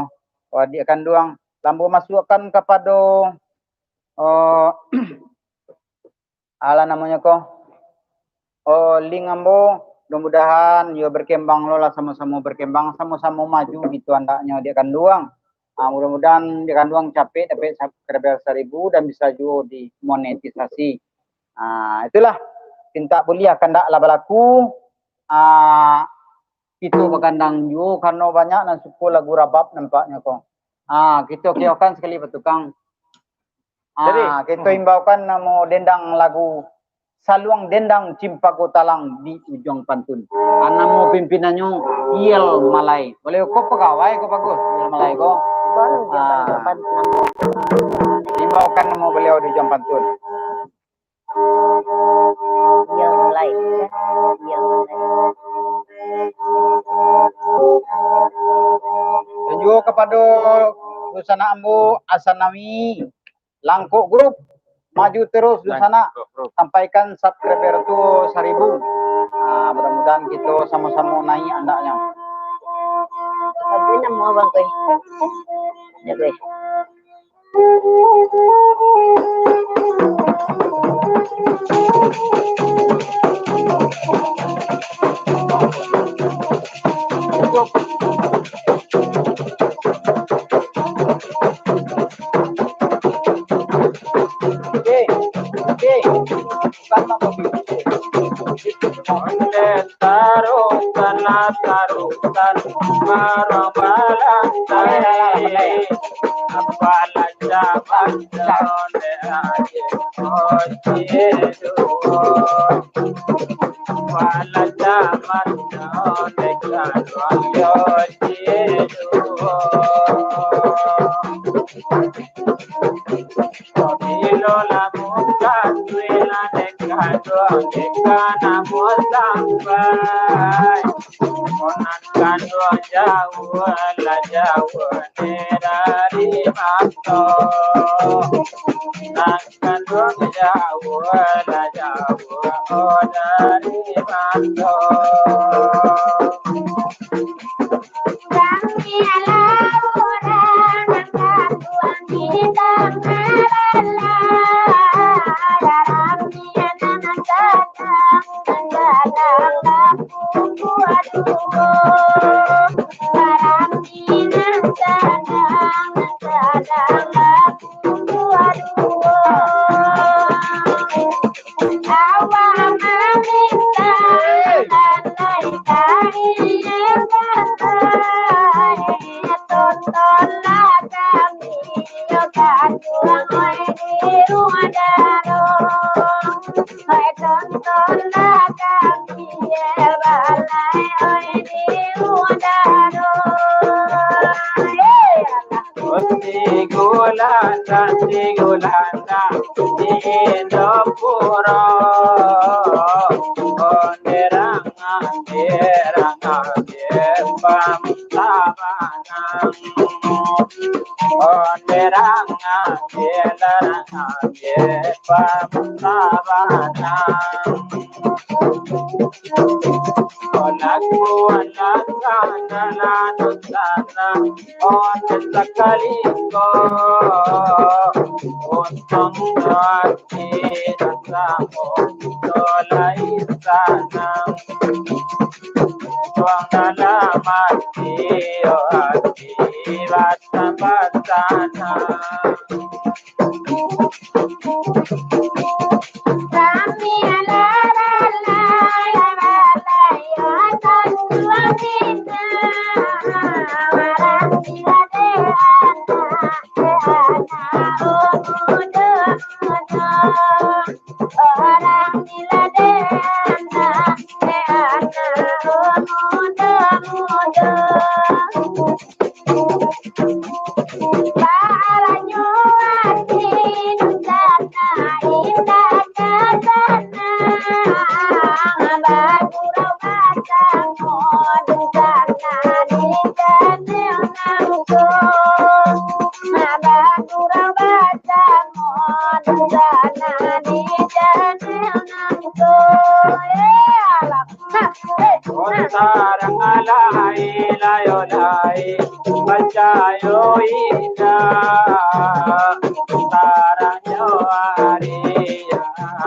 diak kanduang. Lah ambo masuakkan kapado, eh, alah namonyo ko, oh, link ambo, mudah-mudahan yo berkembang lo lah, samo-samo berkembang, samo-samo maju gitu andaknyo diak kanduang. Ah, mudah-mudahan diak kanduang capek dapek subscriber saribu dan bisa juo dimonetisasi. Ah, itulah, pintak buliah kandak lah balaku. Ah, kito bagandang juo, karano banyak nan suko lagu rabab nampaknyo ko. Ah, kito kiokan sakali, Pak Tukang. Ah, jadi, kito imbaukan namo dendang lagu Saluang Dendang Cimpago Talang di ujuang pantun. Ah, namo pimpinannyo Yel Malai. Boleh ko pagawai ko bagus, Yel Malai ko. Bagus, Yel Malai. Ah. Imbaukan namo baliau di ujuang pantun. Yel Malai. Yel Malai. Dan juo kapado dunsanak ambo, Asanawi, Langkok Group, maju terus dunsanak, sampaikan subscriber tu saribu. Ah, mudah-mudahan kito samo-samo naik andaknyo. Tapi namo abang, kuy. Ya, kuy. Kanduang jauah lah jauah ni dari mato. Nan kanduang jauah lah jauah, oh, dari mato. Kami alah urang nan kanduang di tangah balai, kami nan gadang nan gadang bakukuah duo. Kami nan gadang nan gadang bakukuah duo. Awak mamintak lalai dari pantai, tontonlah kami, yo kanduang oi di udaro. Oi, tontonlah kami, yo balai oi di udaro. Hei, alah. Tigo lantak, tigo lantak di Indopuro. Onderang ambiak, ambiak pam sabanang. Onderang ambiak, larang ambiak pam sabanang. Olah kualah kana lanu tanang, on sakali ko. Untuang ati nan samo, to lai sanang. Untuang dalam ati, o ati batambah sanang. Kami alah balai, balai, yo tantu amina. Marah bila dek anak, dek anak, oh, mudo, mudo. Urang bila dek anak, dek anak, oh, mudo, mudo. Baranyo ati dusanak indak ka sanang, bagurau batango dusanak di janel nangko. Bagurau batango dusanak di janel nangko. Eh, alah. Ontarang alai layo lai, pacayo indak. Ontarangnyo ari,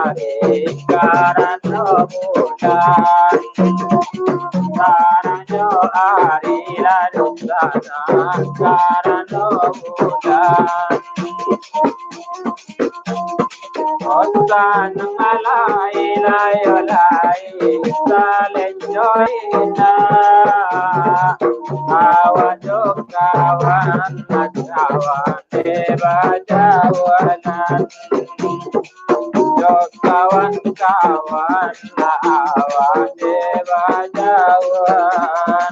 ari karano bulan. Ontarangnyo ari lalu sana karano bulan. Osan nang alai, lai, lai, salenyo indak. Awak jo kawan, kawan, eh, bajauanan. Jo kawan-kawan, awak, eh, bajauan.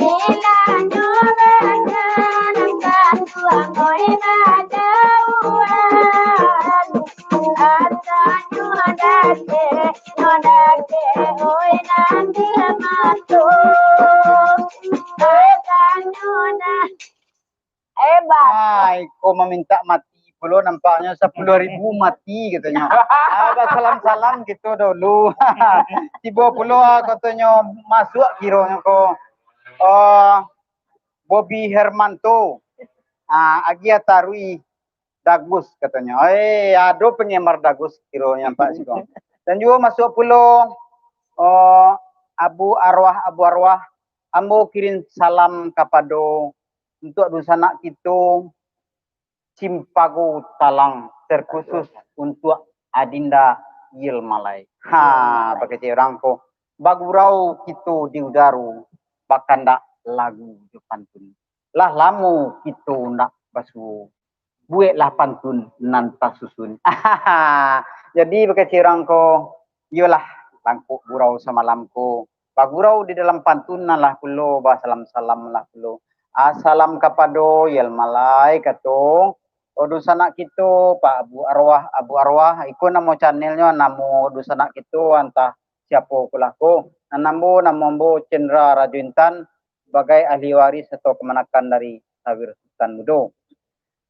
Bilanyo baganang kanduang oi bajauhan, asanyo dakek, nyo dakek oi nan di mato, asanyo dah. Hebat. Ah, iko mamintak mati pulo nampaknyo, sapuluah ribu mati katonyo. Ah, basalam-salam kito dulu. Tibo pulo, ah, katonyo masuak kironyo ko. Oh, Bobby Hermanto. Ah, Agia Tarui. Dagus, katonyo. Eh, ado penggemar Dagus, kironyo nampak siko. Dan juo masuak pulo, oh, Abu Arwah, Abu Arwah, ambo kirim salam kapado untuak dunsanak kito, Cimpago Talang, terkhusus untuak Adinda Yilmalai. Ha, bakecek urang ko, bagurau kito di udaro, bakandak lagu jo pantun. Lah lamo kito ndak basuo, bueklah pantun nan tasusun. Jadi bakecek urang ko, iyolah, langkok gurau samalam ko, bagurau di dalam pantun, nan lah pulo basalam-salam lah pulo. Ah, salam kapado Yilmalai, kato, oh, dunsanak kito, Pak Abu Arwah, Abu Arwah, iko namo channelnyo, namo dunsanak kito, antah siapo pulo ko. Nan ambo, namo ambo Cendra Rajo Intan, sabagai ahli waris atau kamanakan dari Sawir Sutan Mudo.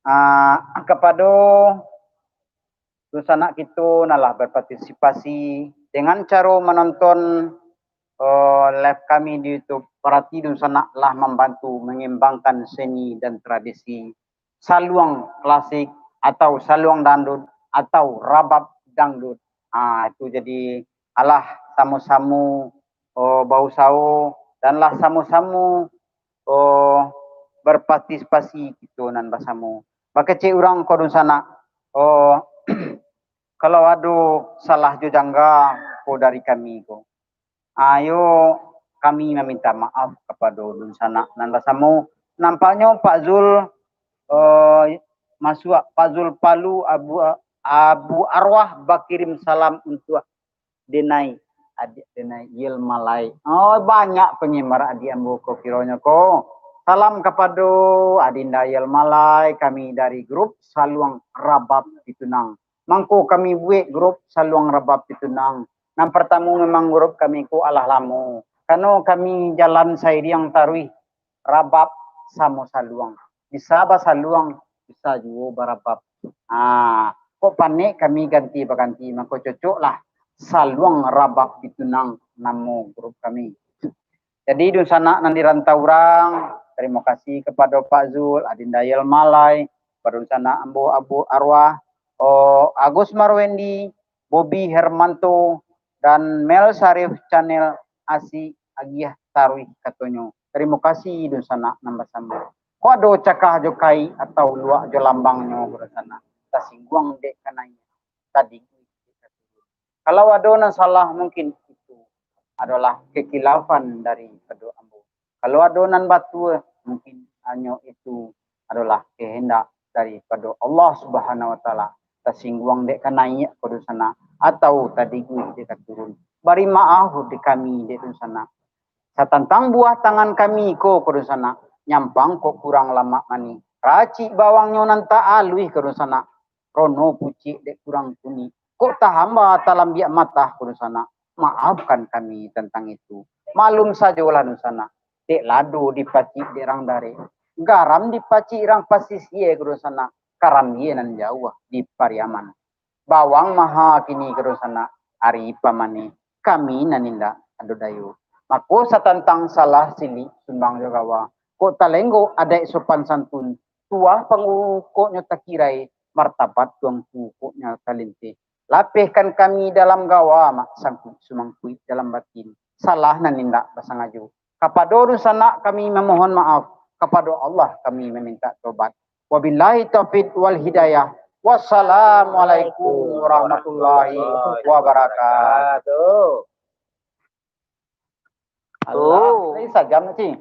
Ah, kapado dunsanak kito nan lah berpartisipasi dengan caro manonton, eh, live kami di YouTube, barati dunsanak lah mambantu mangembangkan seni dan tradisi saluang klasik atau saluang dangdut atau rabab dangdut. Ah, itu jadi alah samo-samo, oh, bausaho dan lah samo-samo, oh, berpartisipasi kito nan basamo. Bakecek urang ko dunsanak, oh, kalau ado salah jo jangga ko dari kami ko, ayo kami maminta maaf kapado dunsanak nan basamo. Nampaknyo Pak Zul, eh, masuak, Pak Zul Palu Abu, Abu Arwah bakirim salam untuak Denai, adiak Denai Yilmalai. Oh, banyak penggemar adiak ambo ko kironyo ko. Salam kapado Adinda Yilmalai, kami dari grup Saluang Rabab Pitunang. Mangko kami buek grup Saluang Rabab Pitunang. Nan partamo memang grup kami ko alah lamo. Karano kami jalan sairiang taruih, rabab samo saluang. Bisa basaluang, bisa juo barabab. Ah, kok panek kami ganti baganti, mako cocoklah Saluang Rabab Pitunang namo grup kami. Jadi, dunsanak nan di rantau urang, tarimo kasih kapado Pak Zul, Adinda Yilmalai, kapado dunsanak ambo Abu Arwah, oh, Agus Marwendi, Bobi Hermanto, dan Mel Sarif Channel Asik Agiah Taruih, katonyo. Tarimo kasih dunsanak nan basamo. Kok ado cakah jo kaik atau luak jo lambangnyo, dunsanak, tasingguang dek ka naiak, tadiguih dek ka turun. Kalau ado nan salah, mungkin itu adolah kekhilafan daripado ambo. Kalau ado nan batua, mungkin hanyo itu adolah kehendak daripado Allah Subhanahu wa Taala. Tasingguang dek ka naiak ko dunsanak, atau tadiguih dek ka turun, bari maaf dek kami dek dunsanak. Satantang buah tangan kami ko, ko dunsanak, nyampang kok kurang lamak manih, racik bawangnyo nan taaluih ko dunsanak, rono pucik dek kurang kunik, kok tahamba talambiak matah ko dunsanak, maafkan kami tantang itu. Maklum sajolah dunsanak, dek lado dipacik dek rang darek, garam dipacik rang pasisia ko dunsanak, karambia nan jauah di Pariaman. Bawang maha kini ko dunsanak, ari pamaneh, kami nan indak ado dayo. Mako satantang salah silik sumbang jo gawa, kok talenggok adaik sopan santun, tuah pangurukoknyo takirai, martabat tuangku koknyo talinteh. Lapehkan kami dalam gawa, mak sangkuik sumangkuik dalam batin, salah nan indak basangajo. Kapado dunsanak kami mamohon maaf, kapado Allah kami mamintak tobat. Wabillahi taufik wal hidayah. Wassalamualaikum warahmatullahi wabarakatuh. Alah, oh, lai sajam, Cing.